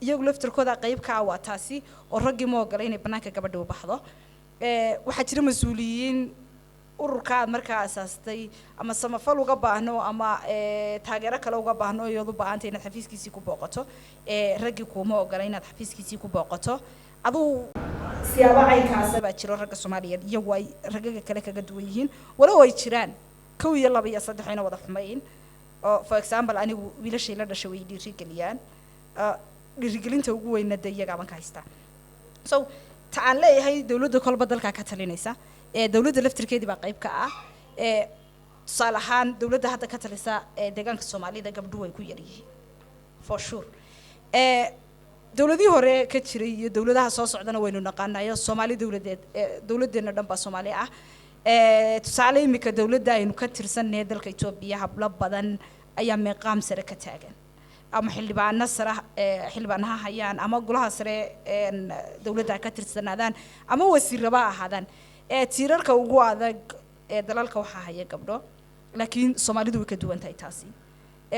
iyagu laftirkooda qayb ka ah waa taasi oo raggii ma ogola inay banaanka gabadhi u baxdo. Waxaa jira mas-uuliyiin ururka aad markaa asaastay ama samafal uga baahno ama taageero kale uga baahno iyood u baahantay inaad xafiiskiisii ku booqato, raggii kuuma ogola inaad xafiiskiisii ku booqato. Aduu siyaabo caynkaasa baa jiro ragga Soomaaliyeed iyagu ay raggaga kale kaga duwan yihiin, walow ay jiraan kow iyo laba iyo saddex ayna wada xumayn oo for example anigu wiilashay la dhashay way dhiirigeliyaan. Dhiirigelinta ugu weyna dee iyagaaban ka haystaa. So ta aan leeyahay dowladda kolba dalkaa ka talinaysa, dowladda laftirkeedii baa qayb ka ah. Tusaale ahaan dowladda hadda ka talisa ee deegaanka Soomaalida gabdhuhu way ku yar yihiin for sure. Dowladihii hore ka jiray iyo dowladaha soo socdana waynu naqaanayo Soomaali dowladeed, dowladdeena dhan baa Soomaali ah. Tusaale imika dowladda aynu ka tirsannahay dalka Etoobiya hablo badan ayaa meeqaam sare ka taagan ama xildhibaano sare, xildhibaanaha hayaan ama golaha sare dowladda ha ka tirsanaadaan ama wasiiraba ha ahaadaan. Tiirarka ugu adag ee dalalka waxaa haya gabdho, laakiin Soomaalidu way ka duwan tahay taasi.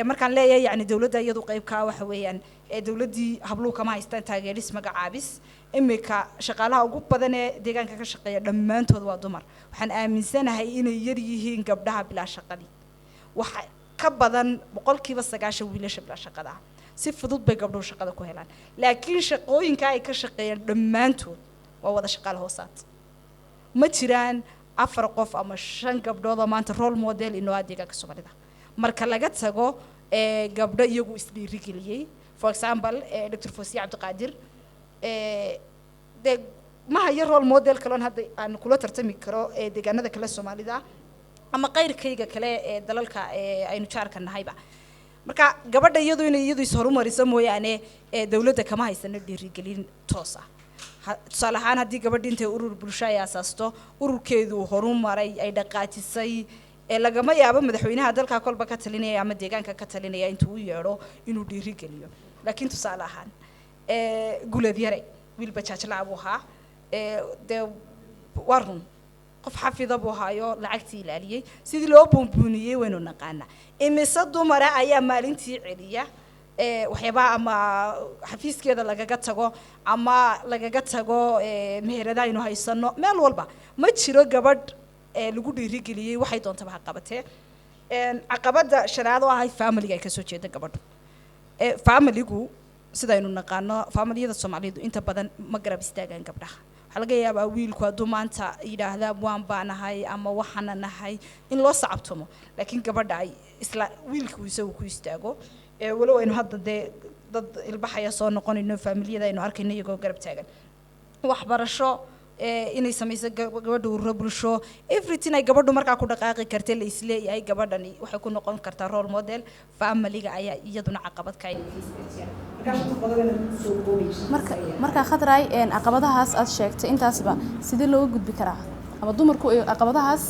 Markaan leeyahay yacni dowladda iyadu qayb ka ah waxa weeyaan dowladdii habluhu kama haystaan taageeris magacaabis. Imika shaqaalaha ugu badan ee deegaanka ka shaqeeya dhammaantood waa dumar. Waxaan aaminsanahay inay yar yihiin gabdhaha bilaa shaqadii, waxa ka badan 90% wiilasha bilaa shaqada ah. Si fudud bay gabdhuhu shaqada ku helaan, laakiin shaqooyinka ay ka shaqeeyaan dhammaantood waa wada shaqaale hoosaad. Ma jiraan afar qof ama shan gabdhood oo maanta role model inoo ah deegaanka Soomaalida marka laga tago gabdho iyagu isdhiirigeliyey. For example Dr. Fosiya Cabdiqaadir, dee ma hayo role model kaloon hadda aan kula tartami karo ee deegaanada kale Soomaalida ama qayrkayga kale ee dalalka ee aynu jaarka nahayba. Marka gabadha iyadu inay iyadu ishorumariso mooyaane, ee dowladda kama haysano dhiirigelin toos ah. Tusaale ahaan, haddii gabadha intay urur bulsho ay asaasto, ururkeedu horumaray, ay dhaqaajisay, ee lagama yaabo madaxweynaha dalka kolba ka talinaya ama deegaanka ka talinaya intuu u yeedho inuu dhiirigeliyo. Laakiin tusaale ahaan, Guleed Yare wiil bajaajlaa buu ahaa. Dee waa run, qof xafida buu ahaayo, lacagtii ilaaliyey, sidii loo buunbuuniyey waynu naqaanaa. Imise dumara ayaa maalintii celiya waxyaabaha ama xafiiskeeda lagaga tago ama lagaga tago meherada aynu haysano meel walba? Ma jiro gabadh lagu dhiirigeliyey, waxay doontaba ha qabatee. Caqabada shanaad oo ahay familiga ay kasoo jeeda gabadhu. Familigu, sidaynu naqaano, familiyada Soomaalidu inta badan ma garab istaagaan gabdhaha. Waxaa laga yaabaa wiilku hadduu maanta yidhaahda waan baanahay ama waxaana nahay in loo sacabtumo, laakiin gabadha ay isla wiilku isagu ku istaago. Walow aynu hadda dee dad ilbaxaya soo noqonayno, familiyada aynu arkayno iyagoo garab taagan. Waxbarasho, inay samayso gabadha ururo bulsho, everything ay gabadhu markaa ku dhaqaaqi karta la isleeyahay gabadhani waxay ku noqon kartaa role model, familiga ayaa iyaduna caqabad ka. Marka Khadray, caqabadahaas aad sheegtay intaasba sidee looga gudbi karaa, ama dumarku ay caqabadahaas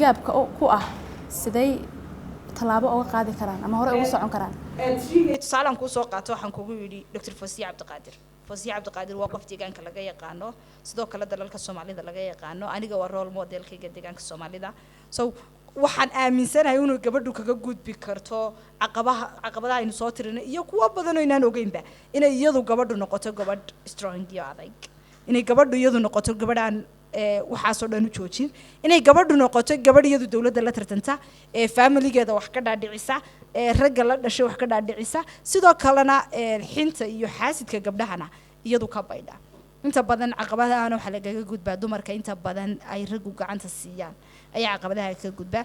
gaabka ku ah sidey tallaabo uga qaadi karaan ama hore uga socon karaan? Tusaalaan kuu soo qaato, waxaan kugu yidhi Dr. Fosiya Cabdiqaadir. Fosiya Cabdiqaadir waa qof deegaanka laga yaqaano, sidoo kale dalalka Soomaalida laga yaqaano. Aniga waa role modelkayga deegaanka Soomaalida. So waxaan aaminsanahay inuu gabadhu kaga gudbi karto caqabaha, caqabadaha aynu soo tirinay iyo kuwo badan oo inaan ogeynba, inay iyadu gabadhu noqoto gabadh strong iyo adag, inay gabadhu iyadu noqoto gabadh aan waxaasoo dhan u joojin, inay gabadhu noqoto gabadh iyadu dowladda la tartanta, ee familigeeda wax ka dhaadhicisa, ee ragga la dhashay wax ka dhaadhicisa, sidoo kalena xinta iyo xaasidka gabdhahana iyadu ka baydha. Inta badan caqabadahana waxaa lagaga gudbaa dumarka inta badan ay raggu gacanta siiyaan ayaa caqabadaha kaga gudbaa.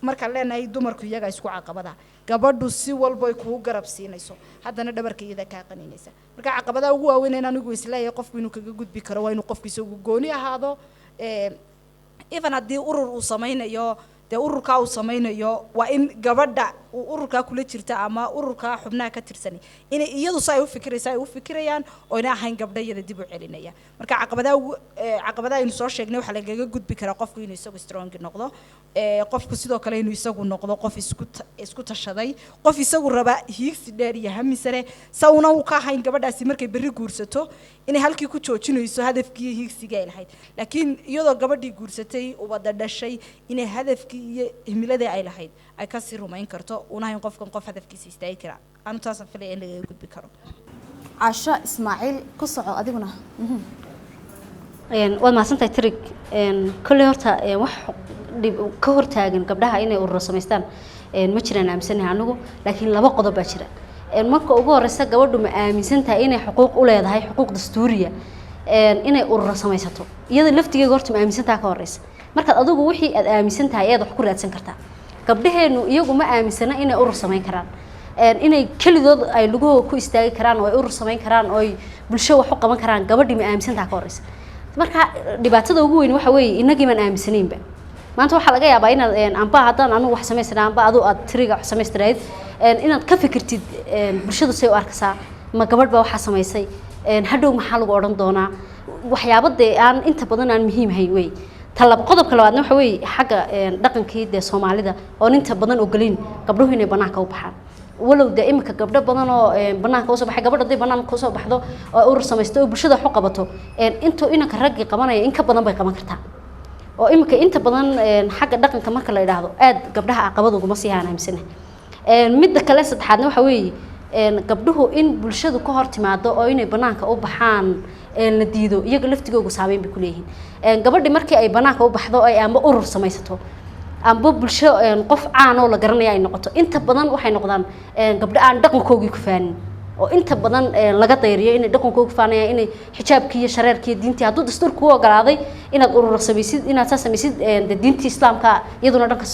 Markaan leenahay dumarku iyagaa isku caqabada, gabadhu si walba ay kugu garab siinayso, haddana dhabarka iyada kaa qaninaysa. Marka caqabadaha ugu waaweyn in anigu isleeyahay qofku inuu kaga gudbi karo waa inuu qofku isagu gooni ahaado. Even haddii urur uu samaynayo, dee ururkaa uu samaynayo waa in gabadha uu ururkaa kula jirta ama ururkaa xubnaha ka tirsanay inay iyadu si ay u fikiraysa ay u fikirayaan, oo ina ahayn gabdha iyada dib u celinaya. Marka caqabadaha ugu caqabadaha aynu soo sheegnay waxaa lagaga gudbi karaa qofku inuu isagu strong noqdo, qofku sidoo kale inuu isagu noqdo qof isku tashaday, qof isagu raba hiigsi dheer iyo hami sare, sawna uu ka ahayn gabadhaasi markay berri guursato inay halkii ku joojinayso hadafkii iyo hiigsigii ay lahayd, laakiin iyadoo gabadhii guursatay, ubada dhashay, inay hadafkii iyo himiladii ay lahayd ay kasii rumayn karto, una ahayn qofkan qof hadafkiisa istaagi kara. Anu taasaan filaya in lagaga gudbi karo. Caasho Ismaaciil, ku soco adiguna. Waad mahadsantahay Trig. Kolley horta wax dhib ka hortaagan gabdhaha inay ururo samaystaan ma jiraan aaminsanahay anigu, laakiin laba qodob baa jira. Marka ugu horeysa, gabadhu ma aaminsan tahay inay xuquuq u leedahay, xuquuq dastuuriya, inay ururo samaysato? Iyada laftigeega horta ma aaminsan tahay ka horeysa? Markaad adigu wixii aad aaminsan tahay ayaad wax ku raadsan kartaa. Gabdhaheenu iyagu ma aaminsana inay urur samayn karaan, inay kelidood ay lugahooda ku istaagi karaan oo ay urur samayn karaan oo ay bulsho wax u qaban karaan. Gabadhii ma aaminsan tahay ka horeysa? Marka dhibaatada ugu weyn waxa weeye inagii baan aaminsanaynba. Maanta waxaa laga yaabaa inaad amba haddaan anigu wax samaysana, amba adu aad tiriga wax samaystirayd, inaad ka fikirtid bulshadu say u arkaysaa, ma gabadh baa waxaa samaysay, hadhow maxaa lagu odhan doonaa, waxyaabo dee aan inta badan aan muhiim ahayn wey. Talab qodobka labaadna waxa weeye xagga dhaqankii dee Soomaalida oon inta badan ogolayn gabdhuhu inay banaanka u baxaan, walow dee imika gabdho badan oo banaanka usoo baxay. Gabadha hadday banaanka usoo baxdo oo urur samaysto oo bulshada wax u qabato, intuu inanka raggii qabanaya in ka badan bay qaban kartaa. Oo imika inta badan xagga dhaqanka marka la idhaahdo aad gabdhaha caqabad uguma sii haan aaminsanahay. Midda kale saddexaadna waxa weeye gabdhuhu in bulshadu ka hor timaado oo inay banaanka u baxaan la diido, iyaga laftigoogu saameyn bay ku leeyihiin. Gabadhi markii ay banaanka u baxdo, ay amba urur samaysato amba bulsho qof caan oo la garanaya ay noqoto, inta badan waxay noqdaan gabdho aan dhaqankoogii ku faanin, oo inta badan laga dayriyo inay dhaqankooga ku faanayaan, inay xijaabkii iyo shareerkii iyo diintii. Hadduu dastuurku u ogolaaday inaad urur samaysid, inaad saa samaysid, dee diintii Islaamka iyaduna dhanka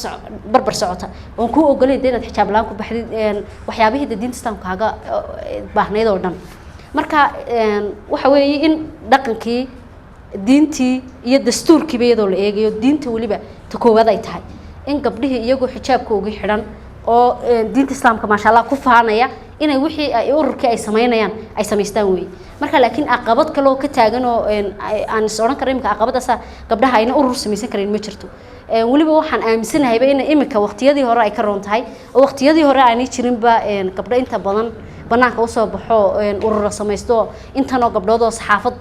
barbar socota oon kuu ogolayn dee inaad xijaab la'aan ku baxdid, waxyaabihii dee diinta Islaamka kaaga baahnayd oo dhan. Marka waxa weeye in dhaqankii, diintii iyo dastuurkiiba iyadoo la eegayo, diinta weliba ta koowaad ay tahay, in gabdhihii iyagoo xijaabkoogii xidhan Oo diinta Islaamka, maasha Allah, ku faanaya inay wixii ay ururkii ay samaynayaan ay samaystaan weeye. Marka laakiin caqabad kale oo ka taagan oo aan is odhan karo imika caqabadaasa gabdhaha ayna urur samaysan karin ma jirto. Weliba waxaan aaminsanahayba in imika waqtiyadii hore ay ka roon tahay, oo waqtiyadii hore aanay jirinba gabdho inta badan banaanka usoo baxo, urura samaysto, intanoo gabdhood oo saxaafad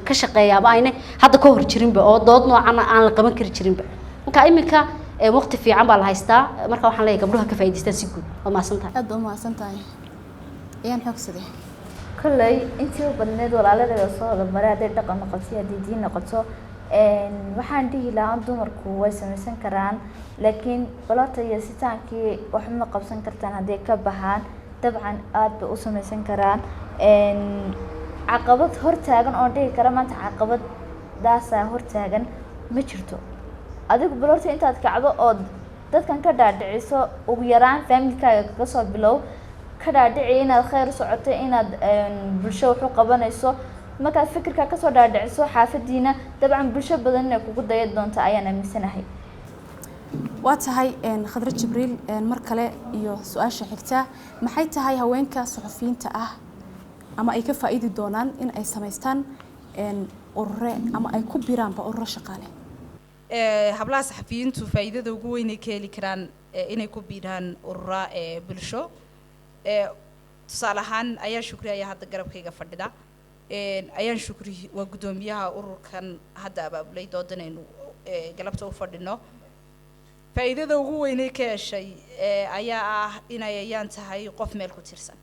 ka shaqeeyaaba ayna hadda ka hor jirinba, oo dood noocan aan la qaban kari jirinba. Marka imika waqti fiican baa la haystaa. Marka waxaan leeyahay gabdhuha ka faa'iidaystaan si guud. Waa mahadsan tahay. Aad baa umahadsan tahay. Ayaan Xogsade. Kolley intii u badneyd walaaladayda soo wada maray, hadday dhaqan noqoto iyo haddii diin noqoto, waxaan dhihi lahaa dumarku way samaysan karaan, laakiin balota iyo sitaankii waxba ma qabsan kartaan. Hadday ka baxaan, dabcan aada bay u samaysan karaan. Caqabad hortaagan oon dhihi kara maanta caqabadaasaa hortaagan ma jirto. Adigu balorta intaad kacdo ood dadkan ka dhaadhiciso, ugu yaraan familkaaga kaga soo bilow, ka dhaadhici inaad khayr socoto, inaad bulsho wax u qabanayso. Markaad fikirka kasoo dhaadhiciso xaafadiina, dabcan bulsho badan inay kugu daya doonto ayaan aaminsanahay. Waa tahay, Khadre Jibriil, mar kale iyo su-aasha xigta: maxay tahay haweenka suxufiyiinta ah ama ay ka faa'iidi doonaan in ay samaystaan urure ama ay ku biraanba ururo shaqaale? Hablaha saxafiyiintu faa'iidada ugu weyn ay ka heli karaan inay ku biiraan urura bulsho, tusaale ahaan Ayaan Shukri ayaa hadda garabkayga fadhida. Ayaan Shukri waa guddoomiyaha ururkan hadda abaabulay doodan aynu galabta u fadhino. Faa'iidada ugu weynay ka heshay ayaa ah inay Ayaan tahay qof meel ku tirsan.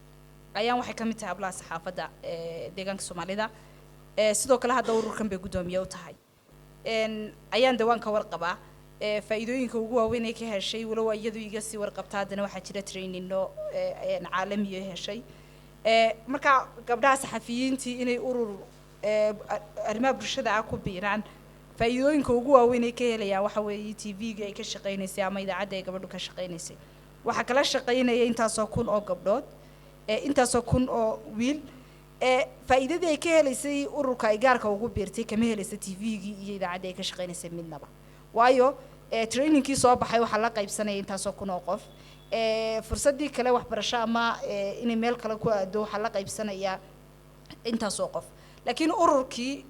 Ayaan waxay ka mid tahay hablaha saxaafadda deegaanka Soomaalida. Sidoo kale hadda ururkan bay guddoomiye u tahay. Ayaan dawaan ka warqabaa faa'iidooyinka ugu waaweyn ee ka heshay, walow iyadu iga sii warqabta, haddana waxaa jira trainino caalamiyo heshay. Marka gabdhaha saxafiyiintii inay urur arrimaha bulshada ah ku biiraan, faa'iidooyinka ugu waaweyn ay ka helayaan waxa weeye TV-ga ay ka shaqaynaysay ama idaacadda ay gabadhu ka shaqaynaysay waxaa kala shaqaynaya intaasoo kun oo gabdhood, intaasoo kun oo wiil. Faa'iidadii ay ka helaysay ururka ay gaarka ugu biirtay kama helaysa TV-gii iyo idaacaddii ay ka shaqaynaysay midnaba, waayo trainingkii soo baxay waxaa la qaybsanaya intaasoo kun oo qof. Fursaddii kale waxbarasho ama inay meel kale ku aado waxaa la qaybsanaya intaasoo qof. Laakiin ururkii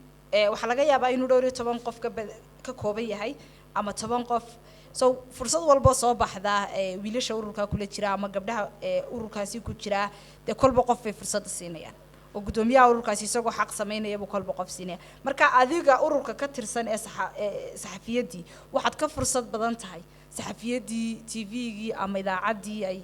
waxaa laga yaabaa inuu dhowr iyo toban qof ka kooban yahay ama 10 qof. So fursad walba soo baxda, wiilasha ururkaa kula jira ama gabdhaha ururkaasi ku jira, dee kolba qof bay fursadda siinayaan, oo guddoomiyaha ururkaasi isagoo xaq samaynaya buu kolba qof siinaya. Marka adiga ururka ka tirsan ee saxafiyaddii waxaad ka fursad badan tahay saxafiyaddii TV-gii ama idaacaddii ay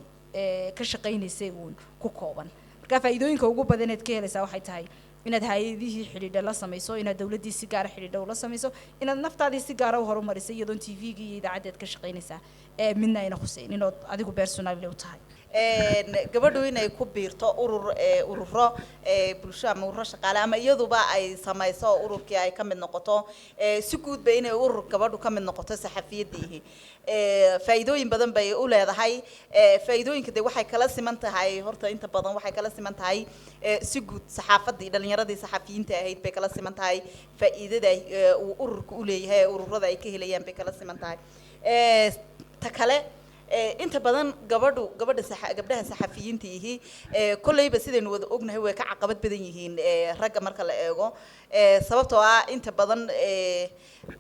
ka shaqaynaysay uun ku kooban. Marka faa'iidooyinka ugu badan eed ka helaysaa waxay tahay inaad hay-adihii xidhiidha la samayso, inaad dawladdii si gaara xidhiidha ula samayso, inaad naftaadii si gaara u horumarisay, iyadoon TV-gii iyo idaacaddeed ka shaqaynaysaa midna ayna khusaynin ood adigu personally u tahay. Gabadhu inay ku biirto urur, ururo bulsho ama ururo shaqaale, ama iyaduba ay samayso ururkii ay ka mid noqoto, si guudba inay urur gabadhu ka mid noqoto saxafiyadiihi, faa'iidooyin badan bay u leedahay. Faa'iidooyinka de waxay kala siman tahay, horta inta badan waxay kala siman tahay si guud saxaafadii, dhalinyaradii saxafiyiinta ahayd bay kala siman tahay. Faa'iidada uu ururka u leeyahay ee ururada ay ka helayaan bay kala siman tahay. Ta kale, inta badan gabadhu gabadha gabdhaha saxafiyiinta ihi, kolleyba sidaynu wada ognahay way ka caqabad badan yihiin ragga marka la eego, sababtoo ah inta badan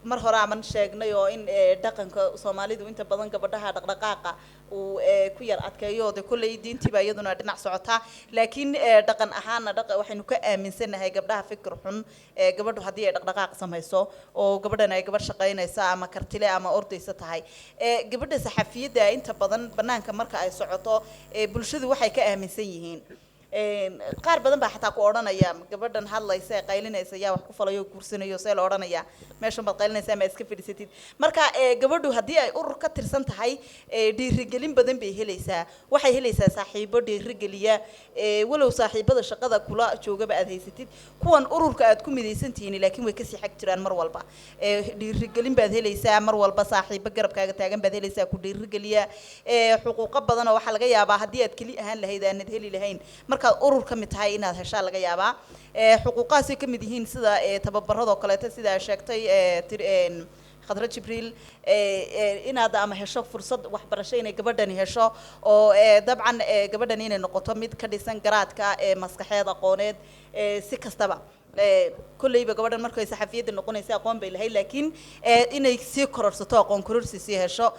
mar hore aman sheegnay oo in dhaqanka Soomaalidu inta badan gabadhaha dhaqdhaqaaqa uu ku yar adkeeyo. De kolley diintiiba iyaduna dhinac socotaa, laakiin dhaqan ahaana waxaynu ka aaminsanahay gabdhaha fikir xun. Gabadhu haddii ay dhaqdhaqaaq samayso oo gabadhan ay gabadh shaqaynaysa ama kartile ama ordaysa tahay, gabadha saxafiyadda inta badan banaanka marka ay socoto, bulshadu waxay ka aaminsan yihiin, qaar badan baa xataa ku odhanaya gabadhan hadlaysa ee qaylinaysa yaa wax ku falayo, guursanayo, see la odhanaya, meeshan baad qaylinaysa ama iska fadhiisatid. Marka gabadhu haddii ay urur ka tirsan tahay, dhiirigelin badan bay helaysaa. Waxay helaysaa saaxiibo dhiirigeliya, walow saaxiibada shaqada kula joogaba aad haysatid, kuwan ururka aad ku midaysan tihiin laakiin way kasii xag jiraan mar walba. Dhiirigelin baad helaysaa mar walba, saaxiibo garabkaaga taagan baad helaysaa ku dhiirigeliya. Xuquuqo badan oo waxaa laga yaabaa haddii aad keli ahaan lahayd aanad heli lahayn, markaad urur ka mid tahay inaad heshaa laga yaabaa. Xuquuqahaasay ka mid yihiin sida tababaradoo kaleeto, sida ay sheegtay Khadra Jibriil, inaad ama hesho fursad waxbarasho, inay gabadhani hesho oo dabcan gabadhani inay noqoto mid ka dhisan garaadka maskaxeed, aqooneed, si kastaba. Kolleyba gabadhan markay saxafiyadda noqonaysa aqoon bay lahayd, laakiin inay sii kororsato, aqoon kororsi sii hesho,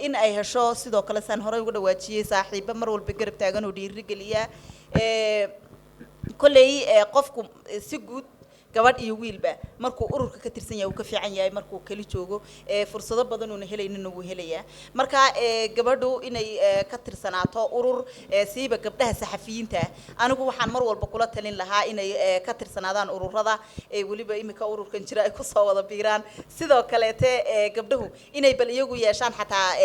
in ay hesho sidoo kale, saan horey uga dhawaajiyey, saaxiibo mar walba garab taagan oo dhiirigeliya. Kolley qofku si guud, gabadh iyo wiilba, markuu ururka ka tirsan yahay uu ka fiican yahay markuu keli joogo. Fursado badan uuna helaynina wuu helayaa. Marka gabadhu inay ka tirsanaato urur, siiba gabdhaha saxafiyiinta ah, anigu waxaan mar walba kula talin lahaa inay ka tirsanaadaan ururada, weliba imika ururkan jira ay kusoo wada biiraan. Sidoo kaleete gabdhahu inay bal iyagu yeeshaan xataa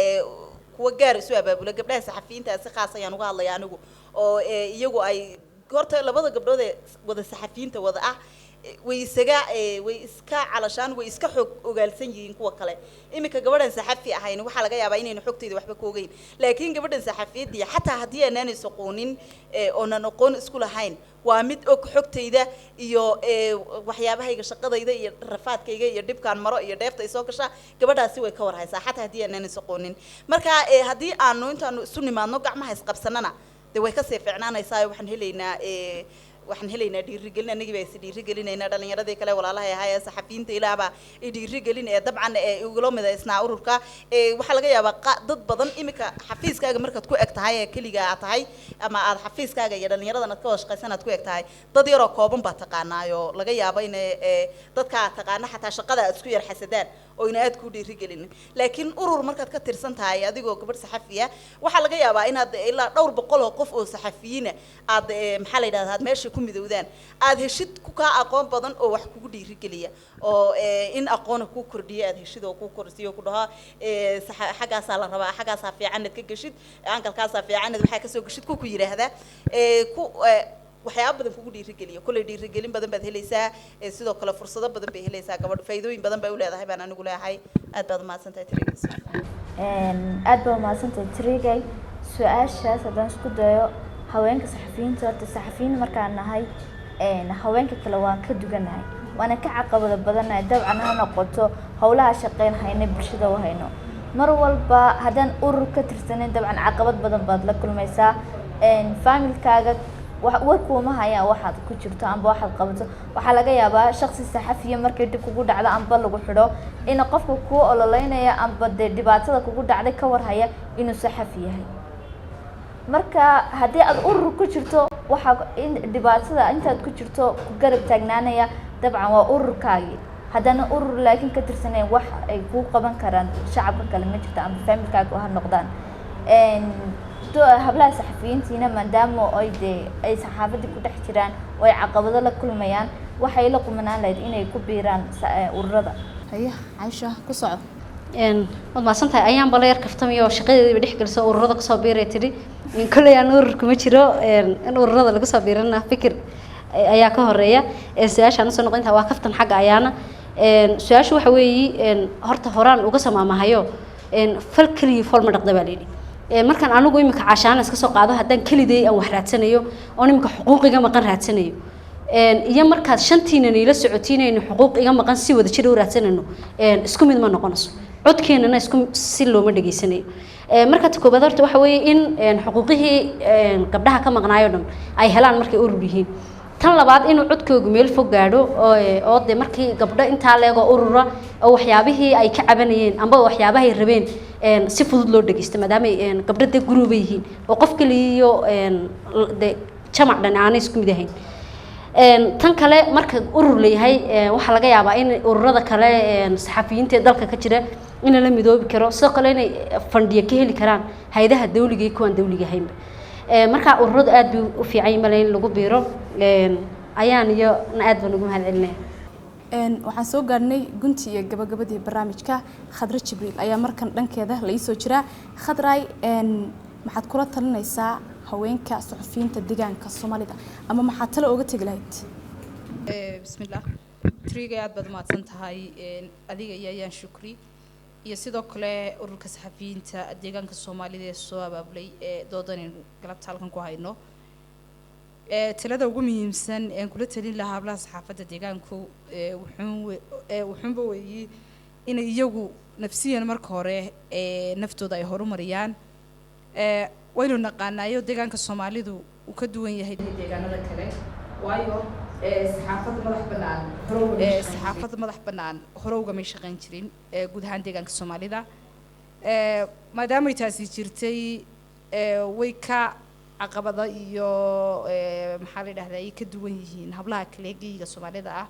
kuwa gaar isu abaabula. Gabdhaha saxafiyiinta si khaas ayaan uga hadlaya anigu, oo iyagu ay horta labada gabdhood ee wada saxafiyiinta wada ah way isaga way iska calashaan way iska xog ogaalsan yihiin kuwa kale. Iminka gabadhan saxafi ahayn waxaa laga yaabaa inaynu xogteyda waxba ka ogeyn, laakiin gabadhan saxafiyadii, xataa haddii aanaan is aqoonin oonan aqoon isku lahayn, waa mid og xogtayda iyo waxyaabahayga, shaqadayda iyo rafaadkayga iyo dhibkaan maro iyo dheefta ay soo gasha. Gabadhaasi way ka warhaysaa xataa haddii aanaan is aqoonin. Marka haddii aanu intaanu isu nimaadno gacmaha isqabsanana, dee way kasii fiicnaanaysaa. Waxaan helaynaa dhiirigelin. Anagii baa is dhiirigelinaynaa. Dhalinyaradii kale walaalahay ahaa ee saxafiyiinta ilaahbaa i dhiirigelin ee dabcan ee igula midaysnaa ururka. Waxaa laga yaabaa dad badan imika xafiiskaaga markaad ku eg tahay ee keliga aad tahay, ama aad xafiiskaaga iyo dhalinyaradan aad ka wada shaqaysan aad ku eg tahay, dad yaroo kooban baa taqaanaayo. Laga yaabo in dadka aad taqaana xataa shaqada aad isku yar xasadaan oo ina aad ku dhiirigelinin. Laakiin urur markaad ka tirsan tahay, adigoo gabadh saxafiya, waxaa laga yaabaa inaad ilaa dhowr boqol oo qof oo saxafiyiina aad maxaa la yidhahdaa, aad meesha ku midowdaan, aad heshid ku kaa aqoon badan oo wax kugu dhiirigeliya oo in aqoona kuu kordhiya aad heshid oo kuu korsiyo, ku dhaho xaggaasaa la rabaa, xaggaasaa fiican aad ka geshid, angalkaasaa fiican aad waxaa kasoo geshid, ku yidhaahda ku waxyaaba badan kugu dhiirigeliya. Kolley dhiirigelin badan baad helaysaa. Sidoo kale fursado badan bay helaysaa gabadhu, faa'iidooyin badan bay u leedahay baan anigu leeyahay. Aad baad umahadsantahay, Tirigas. Aad baa umahadsantahay, Trigay. Su-aashaas haddaan isku dayo, haweenka saxafiyiinta, horta saxafiyiin markaan nahay haweenka kale waan ka duganahay, waana ka caqabado badanahay. Dabcan ha noqoto howlaha shaqeyn hayno, bulshada u hayno. Mar walba haddaan urur ka tirsanayn, dabcan caqabad badan baad la kulmaysaa. Familkaaga war kuuma hayaan waxaad ku jirto amba waxaad qabato. Waxaa laga yaabaa shaksi saxafiya markay dhib kugu dhacdo amba lagu xidho, in qofka kuu ololeynaya amba dee dhibaatada kugu dhacday ka warhaya inuu saxafi yahay. Marka haddii aad urur ku jirto, waxaa in dhibaatada intaad ku jirto ku garab taagnaanaya dabcan waa ururkaagii. Haddana urur laakiin ka tirsanayn, wax ay kuu qaban karaan shacabka kale ma jirto, amba familkaaga ha noqdaan. Hablaha saxafiyiintiina, maadaama ay dee ay saxaafadii ku dhex jiraan oo ay caqabado la kulmayaan, waxay la qumanaan lahayd inay ku biiraan ururada. Haya, Caisha, ku soco. Waad mahadsantahay. Ayaan bala yar kaftamiyo oo shaqadeediiba dhex geliso, ururada kusoo biiray tidhi. Kolley aan ururka ma jiro. In ururada lagu soo biirana fikir ayaa ka horeeya. Su-aashaan usoo noqon intaa waa kaftan xagga ayaana. Su-aashu waxa weeyi, horta horaan uga soo maamahayo, fal keligii fool ma dhaqda baa layidhi. Markaan anigu imika cashaan iska soo qaado, haddaan keliday aan wax raadsanayo oon imika xuquuq iga maqan raadsanayo, iyo markaad shantiina niila socotiinayno xuquuq iga maqan si wada jir u raadsanayno, isku mid ma noqonayso, codkeenana isku si looma dhegaysanayo. Marka ta koobaad horta waxa weeye in xuquuqihii gabdhaha ka maqnaayo dhan ay helaan markay urur yihiin. Tan labaad, inuu codkoogu meel fog gaadho oo dee markii gabdho intaa leegoo urura oo waxyaabihii ay ka cabanayeen amba waxyaabahay rabeen si fudud loo dhegeysto, maadaama ay gabdho dee guruuba yihiin oo qof kaliya iyo dee jamac dhan aanay isku mid ahayn. Tan kale, marka urur leeyahay, waxaa laga yaabaa in ururada kale saxafiyiinta ee dalka ka jira in lala midoobi karo, sidoo kale inay fandhiyo ka heli karaan hay-adaha dawliga iyo kuwaan dawliga ahaynba. Marka ururadu aad bay u fiican yihiin male in lagu biiro. Ayaan iyo na aad baan ugu mahad celinaya. Waxaan soo gaarnay guntii iyo gabagabadii barnaamijka. Khadra Jibriil ayaa markan dhankeeda la iisoo jiraa. Khadray, maxaad kula talinaysaa haweenka suxufiyiinta deegaanka Soomaalida, ama maxaad talo uga tegi lahayd? Bismillah. Triga, aad baad umahadsan tahay adiga iyo Ayaan Shukri iyo sidoo kale ururka saxafiyiinta deegaanka Soomaalida ee soo abaabulay ee doodan aynu galabta halkan ku hayno. Talada ugu muhiimsan een kula talin lahaa hablaha saxaafadda deegaanku wuxuun wuxuunba weeyi Inay iyagu nafsiyan marka hore naftooda ay horumariyaan. Waynu naqaanaayo deegaanka Soomaalidu uu ka duwan yahay deegaanada kale, waayo saxaafadda madax bannaan hore ugamay shaqayn jirin guud ahaan deegaanka Soomaalida. Maadaamay taasi jirtay, way ka caqabada iyo maxaa la yidhahdaa, ay ka duwan yihiin hablaha kale geyiga Soomaalida ah,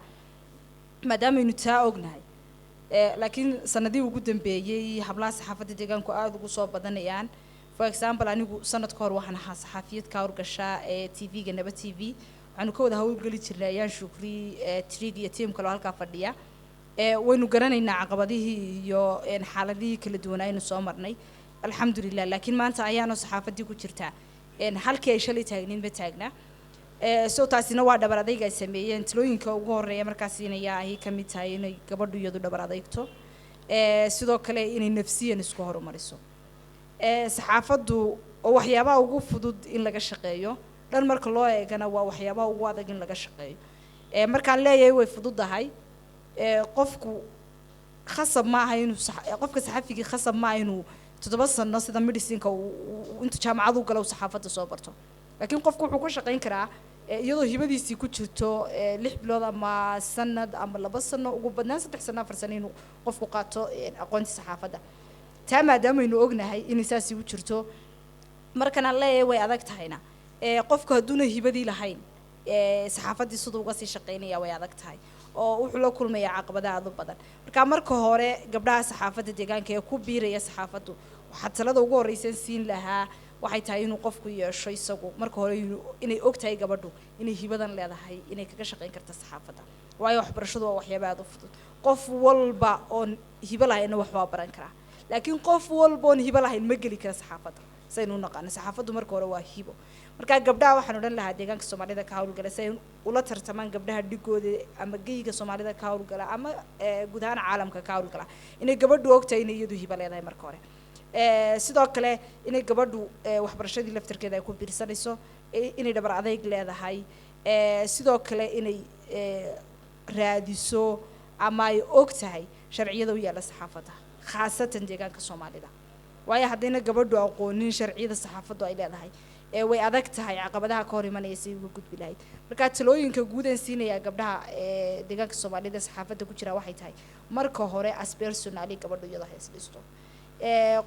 maadaamaynu taa ognahay. Laakiin sanadihii ugu dambeeyey hablaha saxaafadda deegaanku aada ugu soo badanayaan. For example, anigu sanad ka hor waxaan ahaa saxaafiyad ka howlgasha ee TV-ga Naba TV. Waxaanu ka wada howlgeli jirnay Ayaan Shukri, Trig iyo team kale oo halkaa fadhiya. Waynu garanaynaa caqabadihii iyo xaaladihii kala duwan aynu soo marnay, alxamdulilah. Laakiin maanta ayaanu saxaafaddii ku jirtaa halkii ay shalay taagniin ma taagna. So taasina waa dhabar adayg ay sameeyeen. Talooyinka ugu horeeya markaas siinaya ay ka mid tahay inay gabadhu iyadu dhabar adeygto, sidoo kale inay nafsiyan isku horumariso. Saxaafaddu oo waxyaabaha ugu fudud in laga shaqeeyo, dhan marka loo eegana waa waxyaabaha ugu adag in laga shaqeeyo. Markaan leeyahay way fududahay, qofku khasab ma aha inuu qofka saxafigii khasab ma aha inuu 7 sano sida medicineka uu intuu jaamacad u galo uu saxaafadda soo barto. Laakiin qofku wuxuu ku shaqayn karaa iyadoo hibadiisii ku jirto 6 bilood ama sanad ama 2 sano, ugu badnaan 3 sano, 4 sano inuu qofku qaato aqoontii saxaafadda. Taa maadaamaynu ognahay inay saasi u jirto, markan aan leeyahay way adag tahayna, qofku hadduuna hibadii lahayn, saxaafaddii siduu uga sii shaqaynaya way adag tahay oo wuxuu la kulmayaa caqabada aad u badan. Marka marka hore gabdhaha saxaafadda deegaanka ee ku biiraya saxaafaddu, waxaa talada ugu horreysan siin lahaa waxay tahay inuu qofku yeesho isagu marka hore inay og tahay gabadhu inay hibadan leedahay, inay kaga shaqayn karta saxaafadda, waayo waxbarashadu waa waxyaaba aad u fudud. Qof walba oon hibo lahayna wax waa baran karaa, laakiin qof walba oon hibo lahayn ma geli kara saxaafadda. Saynu u naqaano, saxaafaddu marka hore waa hibo. Marka gabdhaha waxaan odhan lahaa deegaanka Soomaalida ka howlgala, si ay ula tartamaan gabdhaha dhigooda ama geyiga Soomaalida ka howlgala ama guud ahaan caalamka ka howlgala, inay gabadhu ogtahay inay iyadu hibo leedahay marka hore. Sidoo kale inay gabadhu waxbarashadii laftarkeeda ay ku biirsanayso, inay dhabar adayg leedahay, sidoo kale inay raadiso ama ay og tahay sharciyada u yaalla saxaafadda, khaasatan deegaanka Soomaalida, waayo haddayna gabadhu aqoonin sharciyada saxaafaddu ay leedahay, way adag tahay caqabadaha ka hor imanaya si uga gudbi lahayd. Marka talooyinka guud aan siinayaa gabdhaha deegaanka Soomaalida saxaafadda ku jira waxay tahay marka hore as personally gabadhu iyadoo ha is dhisto.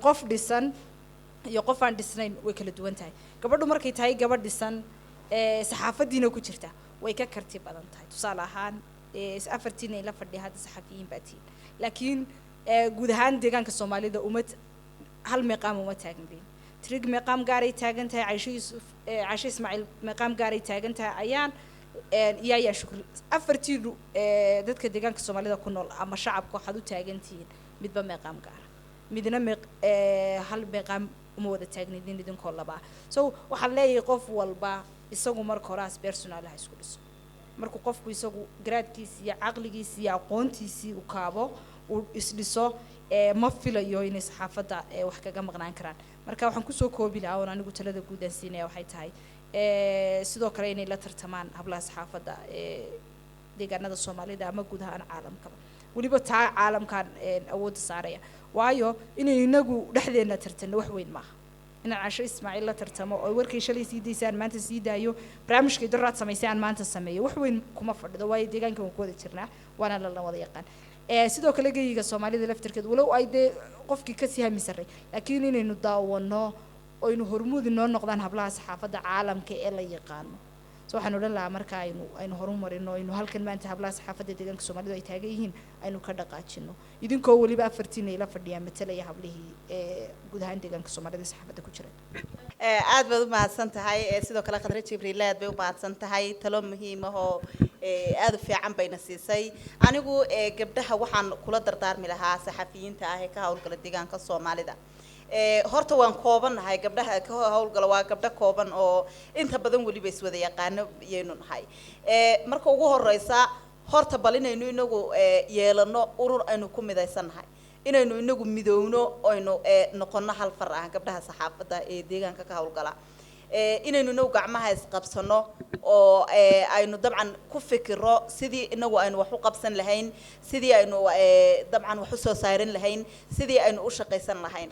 Qof dhisan iyo qof aan dhisnayn way kala duwan tahay. Gabadhu markay tahay gabadh dhisan, saxaafaddiina ku jirta, way ka karti badan tahay. Tusaale ahaan, afartiina ila fadhiya hadda saxafiyiin baa tihiin, laakiin guud ahaan deegaanka Soomaalida uma hal meeqaam uma taagnayn. Trig meeqaam gaaray taagan tahay, Caisho Yuusuf, Caisho Ismaaciil meeqaam gaaray taagan tahay, Ayaan iyo Ayaan Shukri. Afartiinu dadka deegaanka Soomaalida ku nool ama shacabka waxaad u taagan tihiin midba meeqaam gaara, midna meeq hal meeqaam uma wada taagnidin idinkoo labaa. So waxaan leeyahay qof walba isagu marka hore as personal ha isku dhiso. Markuu qofku isagu garaadkiisi iyo caqligiisi iyo aqoontiisii uu kaabo, uu isdhiso, ma filayo inay saxaafadda wax kaga maqnaan karaan. Marka waxaan kusoo koobi lahaa oon anigu talada guud aan siinaya waxay tahay sidoo kale inay la tartamaan hablaha saxaafadda deegaanada Soomaalida ama guud ahaan caalamkaba. Weliba taa caalamkan awoodda saaraya, waayo inaynu inagu dhexdeena tartanno wax weyn maaha. Inaan Casho Ismaaciil la tartamo oo warkay shalay sii daysay aan maanta sii daayo, barnaamijkay daraad samaysay aan maanta sameeyo, wax weyn kuma fadhido, waayo deegaanka waan ku wada jirnaa, waana lala wada yaqaan. Sidoo kale geyiga Soomaalida laftarkeed, walow ay dee qofkii kasii hami sarray, laakiin inaynu daawano oynu hormuud inoo noqdaan hablaha saxaafadda caalamka ee la yaqaano. So waxaan odhan lahaa marka aynu horumarino, aynu halkan maanta hablaha saxaafadda deegaanka Soomaalidu ay taagan yihiin aynu ka dhaqaajino, idinkoo weliba afartiina ila fadhiyaa matalaya hablihii guud ahaan deegaanka Soomaalida saxaafadda ku jira. Aad baad u mahadsan tahay. Sidoo kale Khadre Jibriil aad bay u mahadsan tahay, talo muhiim ah oo aad u fiican bayna siisay. Anigu gabdhaha waxaan kula dardaarmi lahaa saxafiyiinta ah ee ka howlgala deegaanka Soomaalida, horta waan koobannahay. Gabdhaha ka howlgala waa gabdho kooban oo inta badan weliba iswada yaqaano yaynu nahay. Marka ugu horeysa horta bal inaynu inagu yeelano urur aynu ku midaysannahay, inaynu inagu midowno, aynu noqono hal far ah gabdhaha saxaafadda ee deegaanka ka howlgala. Inaynu inagu gacmaha isqabsano oo aynu dabcan ku fikiro sidii inagu aynu wax u qabsan lahayn, sidii aynu dabcan wax usoo saaran lahayn, sidii aynu u shaqaysan lahayn.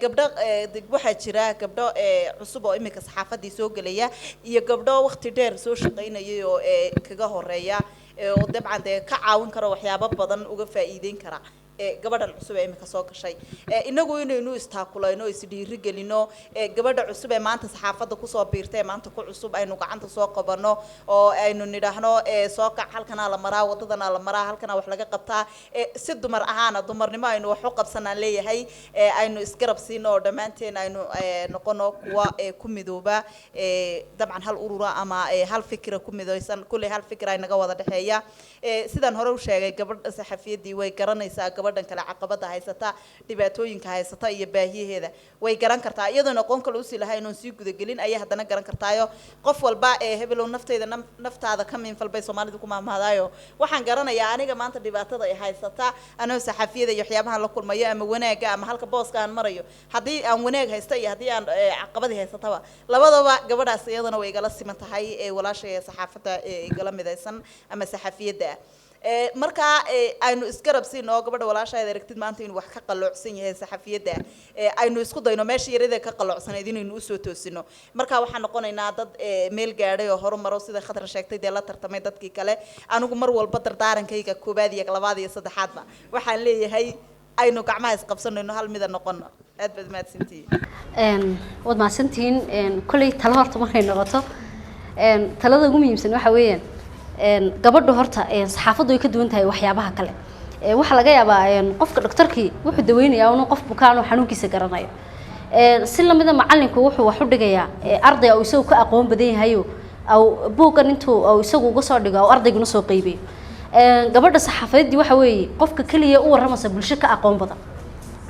Gabdho waxaa jira gabdho cusub oo iminka saxaafadii soo gelaya iyo gabdho waqti dheer soo shaqaynayay oo kaga horeeya, oo dabcan dee ka caawin kara, waxyaabo badan uga faa'iideyn kara gabadhan cusub ee iminka soo gashay. Inagu inaynu istaakulayno, isdhiiri gelino, gabadha cusub ee maanta saxaafadda kusoo biirtay ee maanta ku cusub aynu gacanta soo qabano oo aynu nidhaahno, soo kac, halkanaa la maraa, wadadanaa la maraa, halkanaa wax laga qabtaa. Si dumar ahaana dumarnimo aynu wax u qabsanaan leeyahay. Aynu isgarab siino oo dhammaanteen aynu noqono kuwa ku midooba dabcan hal urura ama hal fikra ku midaysan. Kulley hal fikra ay naga wada dhexeeya. Sidaan hore u sheegay, gabadha saxafiyaddii way garanaysaa gabadhan kale caqabada haysata, dhibaatooyinka haysata iyo baahiyaheeda way garan kartaa, iyadoon aqoon kale usii lahayn oon sii gudagelin ayay haddana garan kartaayo. Qof walba ee hebelow naftayda naftaada ka miinfal bay Soomaalidu ku mahmahdaayo. Waxaan garanayaa aniga maanta dhibaatada ay haysata anoo saxafiyada iyo waxyaabahan la kulmayo ama wanaaga ama halka booska aan marayo, haddii aan wanaag haysta iyo haddii aan caqabadii haysataba, labadaba gabadhaas iyadana way igala siman tahay ee walaashay ee saxaafadda ee igala midaysan ama saxafiyadda ah. Markaa aynu isgarab siino oo gabadha walaashaad aragtid maanta inuu wax ka qalloocsan yahay saxafiyadda, aynu isku dayno meesha yarada ka qaloocsanayd inaynu usoo toosino. Marka waxaan noqonaynaa dad meel gaadhay oo horumaro, sida Khadra sheegtay, dee la tartamay dadkii kale. Anigu mar walba dardaarankayga koobaad iyo labaad iyo saddexaadba waxaan leeyahay aynu gacmaha isqabsanayno, hal mida noqono. Aad baad mahadsantihiin. Waad mahadsantihiin. Kolley talo horta markay noqoto, talada ugu muhiimsan waxa weeyaan, gabadhu horta saxaafaddu way ka duwan tahay waxyaabaha kale. Waxaa laga yaabaa qofka dhaktarkii wuxuu daweynayaa inuu qof bukaan oo xanuunkiisa garanayo. Si lamida macalinku wuxuu wax u dhigayaa arday oo isagu ka aqoon badan yahayo, aw buuggan intuu au isagu uga soo dhigo, au ardayguna soo qaybiyo. Gabadha saxaafadeedii waxa weeye qofka keliya u warramaysa bulsho ka aqoon badan.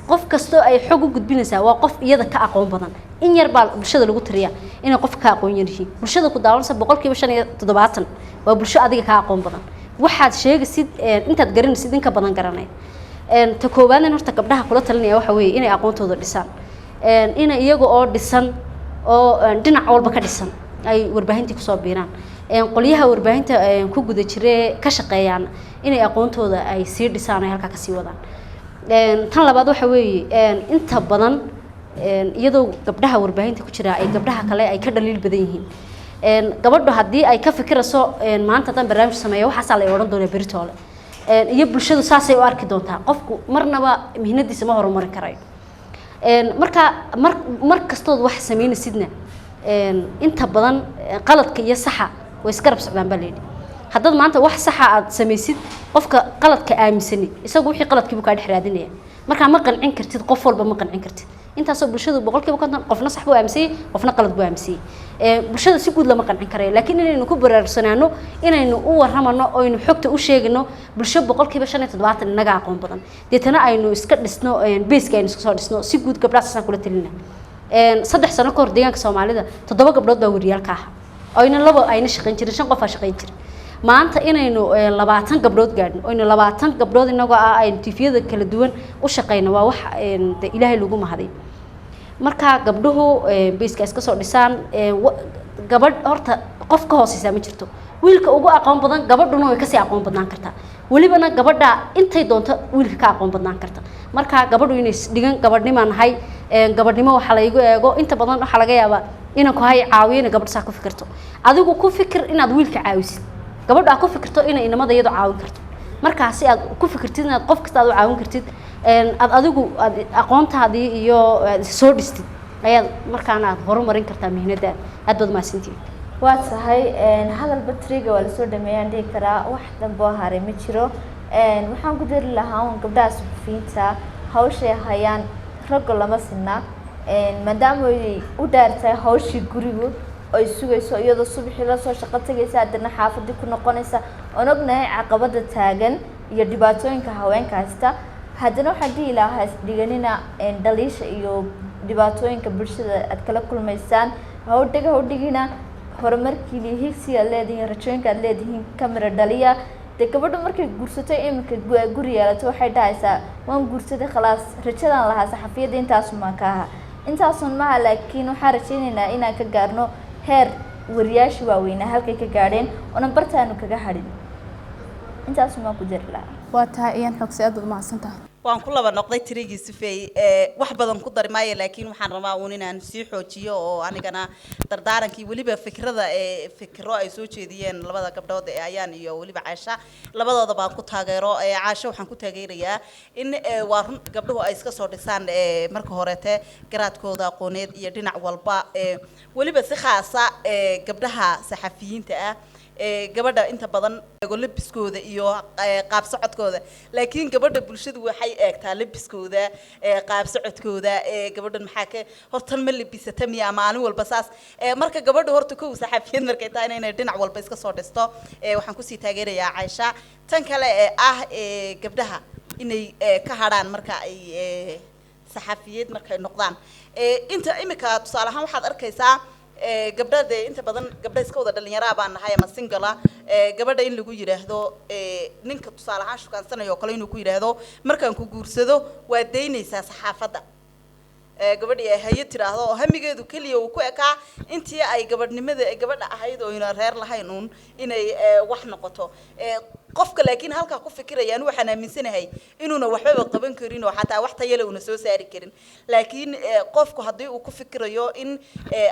Qof kastoo ay xog u gudbinaysaa waa qof iyada ka aqoon badan. In yar baa bulshada lagu tiriyaa inay qof ka aqoon yar yihiin. Bulshada ku daawanaysa 75% waa bulsho adiga ka aqoon badan. Waxaad sheegaysid intaad garanaysid in ka badan garanay. Ta koowaadna horta gabdhaha kula talinaya waxa weeye inay aqoontooda dhisaan, inay iyaga oo dhisan oo dhinac walba ka dhisan ay warbaahintii kusoo biiraan. Qolyaha warbaahinta ku guda jire ka shaqeeyaan inay aqoontooda ay sii dhisaan, ay halkaa kasii wadaan. Tan labaad waxa weeye, inta badan iyadoo gabdhaha warbaahinta ku jira ay gabdhaha kale ay ka dhaliil badan yihiin, gabadhu haddii ay ka fikirayso maanta haddaan barnaamij sameeyo waxaasaa la odhan doonaa beritoole, iyo bulshadu saasay u arki doontaa, qofku marnaba mihnadiisa ma horumarin karayo. Marka mar kastood wax sameynaysidna, inta badan qaladka iyo saxa way isgarab socdaan baa layidhi. Haddaad maanta wax saxa aad samaysid, qofka qaladka aaminsani isagu wixii qaladkii buu kaa dhex raadinaya. Markaa ma qancin kartid qof walba, ma qancin kartid intaasoo bulshadu 50% qofna sax buu aaminsanyay, qofna qalad buu aaminsanyay. Bulshada si guud lama qancin karayo, laakiin inaynu ku baraarugsanaano inaynu u warramano oo aynu xogta u sheegano bulsho 75% inaga aqoon badan, deetana aynu iska dhisno base-ka, aynu iska soo dhisno si guud. Gabdhaha saasaan kula talina. 3 sano ka hor deegaanka Soomaalida toddoba gabdhood baa wariyaalka ahaa, ayna labo ayna shaqayn jirin, shan qof aa shaqayn jirin. Maanta inaynu 20 gabdhood gaadhno, aynu 20 gabdhood inagoo ah aynu tifiyada kala duwan u shaqayno, waa wax de Ilaahay lagu mahaday. Marka gabdhuhu base-ka iska soo dhisaan. Gabadh horta qof ka hooseysaa ma jirto. Wiilka ugu aqoon badan gabadhuna way kasii aqoon badnaan kartaa, welibana gabadha intay doonto wiilka ka aqoon badnaan karta. Marka gabadhu inay dhigan gabadhnimaa nahay, gabadhnimo waxaa laygu eego. Inta badan waxaa laga yaabaa inaan ku hay caawiyo inay gabadh saa ku fikirto. Adigu ku fikir inaad wiilka caawisid, gabadhu aad ku fikirto inay inamada iyadu caawin karto. Markaasi aad ku fikirtid inaad qof kasta aad u caawin kartid, aad adigu aad aqoontaadii iyo aad soo dhistid, ayaad markaana aad horumarin kartaa mihnadaada. Aad baad mahadsantihiin. Waa tahay. Hadal batriga waa lasoo dhameeyaan dhihi karaa, wax dambe oo haray ma jiro. Waxaan ku dari lahaa un gabdhaha suxufiyiinta hawshay hayaan ragga lama sinna, maadaama ay u dhaartahay hawshii gurigu ay sugayso, iyadoo subaxii lasoo shaqo tagaysa, haddana xaafadii ku noqonaysa. Oon ognahay caqabada taagan iyo dhibaatooyinka haweenka haysta, haddana waxaan dhihi lahaa isdhiganina dhaliisha iyo dhibaatooyinka bulshada aad kala kulmaysaan. Hawdhiga hawdhigina horumarkiina iyo higsiga aad leedihiin, rajooyinka aad leedihiin kamira dhaliya. Dee gabadhu markay guursato, iminka guri yeelato, waxay dhahaysaa waan guursaday, khalaas, rajadaan lahaa saxafiyadda intaasumaan ka ahaa. Intaasun maha, laakiin waxaan rajaynaynaa inaan ka gaarno heer wariyaashii waaweynaa halkay ka gaadheen oonan bartaanu kaga hadhin. Intaasun baan ku jiri lahaa. Waa tahay, Ayaan Xogsi, aad baad umahadsan tahay. Waan ku laba noqday tirigii sifeey. Wax badan ku dari maayo, laakiin waxaan rabaa uun inaan sii xoojiyo oo anigana dardaarankii, weliba fikrada ee fikro ay soo jeediyeen labada gabdhood ee Ayaan iyo weliba Caasha, labadooda baan ku taageero. Caasha waxaan ku taageerayaa in waa run gabdhuhu ay iska soo dhisaan marka horete garaadkooda aqooneed iyo dhinac walba, weliba si khaasa gabdhaha saxafiyiinta ah. Gabadha inta badan eego labiskooda iyo qaab socodkooda, laakiin gabadha bulshadu waxay eegtaa labiskooda, qaab socodkooda. Gabadhan maxaa ka hortan ma labisata miya maalin walba saas? Marka gabadha horta kow saxafiyad markay tahay inay dhinac walba iska soo dhisto. Waxaan kusii taageerayaa Caysha tan kale ee ah gabdhaha inay ka hadhaan marka ay saxafiyeed markay noqdaan. Inta imika tusaale ahaan waxaad arkaysaa gabdha dee inta badan gabdha iska wada dhalinyaraa baan nahay ama single ah, gabadha in lagu yidhaahdo, ninka tusaale ahaan shukaansanaya oo kale inuu ku yidhaahdo, "Markaan ku guursado waa daynaysaa saxaafadda." Gabadhii ay hayo tiraahdo oo hamigeedu keliya uu ku ekaa intii ay gabadhnimada gabadha ahayd oo ina reer lahayn uun inay wax noqoto. Qofka laakiin halkaa ku fikiraya anu waxaan aaminsanahay inuuna waxbaba qaban karin oo xataa wax tayale una soo saari karin. Laakiin qofku haddii uu ku fikirayo in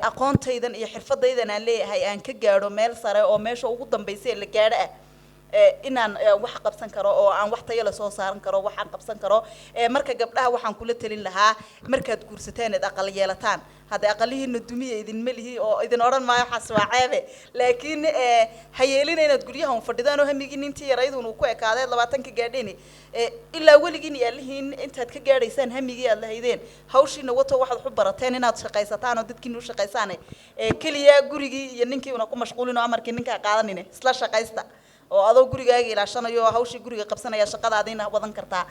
aqoontaydan iyo xirfadaydan aan leeyahay aan ka gaadho meel sare oo meesha ugu dambaysa ee la gaadho ah, inaan wax qabsan karo oo aan wax tayo la soo saaran karo, waxaan qabsan karo. Marka gabdhaha waxaan kula talin lahaa, markaad guursateen eed aqal yeelataan, hadda aqalihiina dumiya idinma lihi oo idin odhan maayo waxaas waa ceebe, laakiin ha yeelina inaad guryaha un fadhidaan oo hamigiin intii yaraydun uu ku ekaadeed 20-ka gaadheen ilaa weligiin yaalihiin. Intaad ka gaadhaysaan hamigii aad lahaydeen, hawshiina wato, waxaad wax u barateen inaad shaqaysataan oo dadkiina u shaqaysaan. Keliya gurigii iyo ninkii una ku mashquulin oo amarkii ninkaa qaadanine, isla shaqaysta oo adoo gurigaaga ilaashanayo oo hawshii guriga qabsanaya shaqadaadiina wadan kartaa.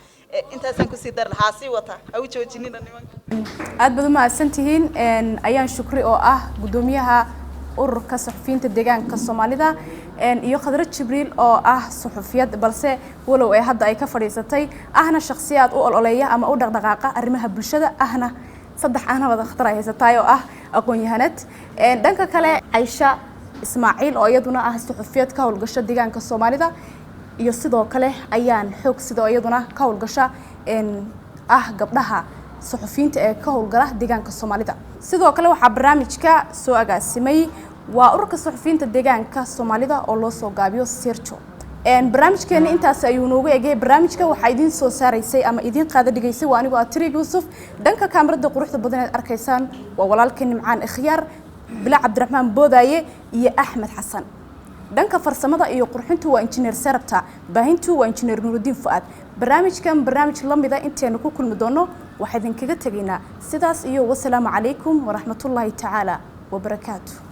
Intaasaan kusii dari lahaa. Sii wata, ha u joojinina nimanka. Aad baad u mahadsantihiin. Ayaan Shukri oo ah guddoomiyaha ururka suxufiyiinta deegaanka Soomaalida iyo Khadro Jibriil oo ah suxufiyad, balse walow ee hadda ay ka fadhiisatay, ahna shakhsiyaad u ololeeya ama u dhaqdhaqaaqa arrimaha bulshada, ahna saddex ahna wada khatar ay haysataay oo ah aqoon-yahanad. Dhanka kale Caysha Ismaaciil oo iyaduna ah suxufiyad ka howlgasha deegaanka Soomaalida, iyo sidoo kale Ayaan Xoog sidoo iyaduna ka howlgasha ah gabdhaha suxufiyiinta ee ka howlgala deegaanka Soomaalida. Sidoo kale waxaa barnaamijka soo agaasimay waa ururka suxufiyiinta deegaanka Soomaalida oo loo soo gaabiyo Sirjo. Barnaamijkeena intaas ayuu noogu egay. Barnaamijka waxaa idiin soo saaraysay ama idiin qaada dhigaysay waa anigoo ah Tiriig Yuusuf. Dhanka kaamirada quruxda badan eed arkaysaan waa walaalka Nimcaan Ikhyaar Bila Cabdiraxmaan Boodaaye iyo Axmed Xasan. Dhanka farsamada iyo qurxintu waa injineer Sarabta, baahintu waa injineer Nurudiin Fu'aad. Barnaamijkan barnaamij la mida inteenu ku kulmi doono, waxaa idinkaga tegaynaa sidaas iyo wasalaamu calaykum waraxmatullaahi tacaala wabarakaatu.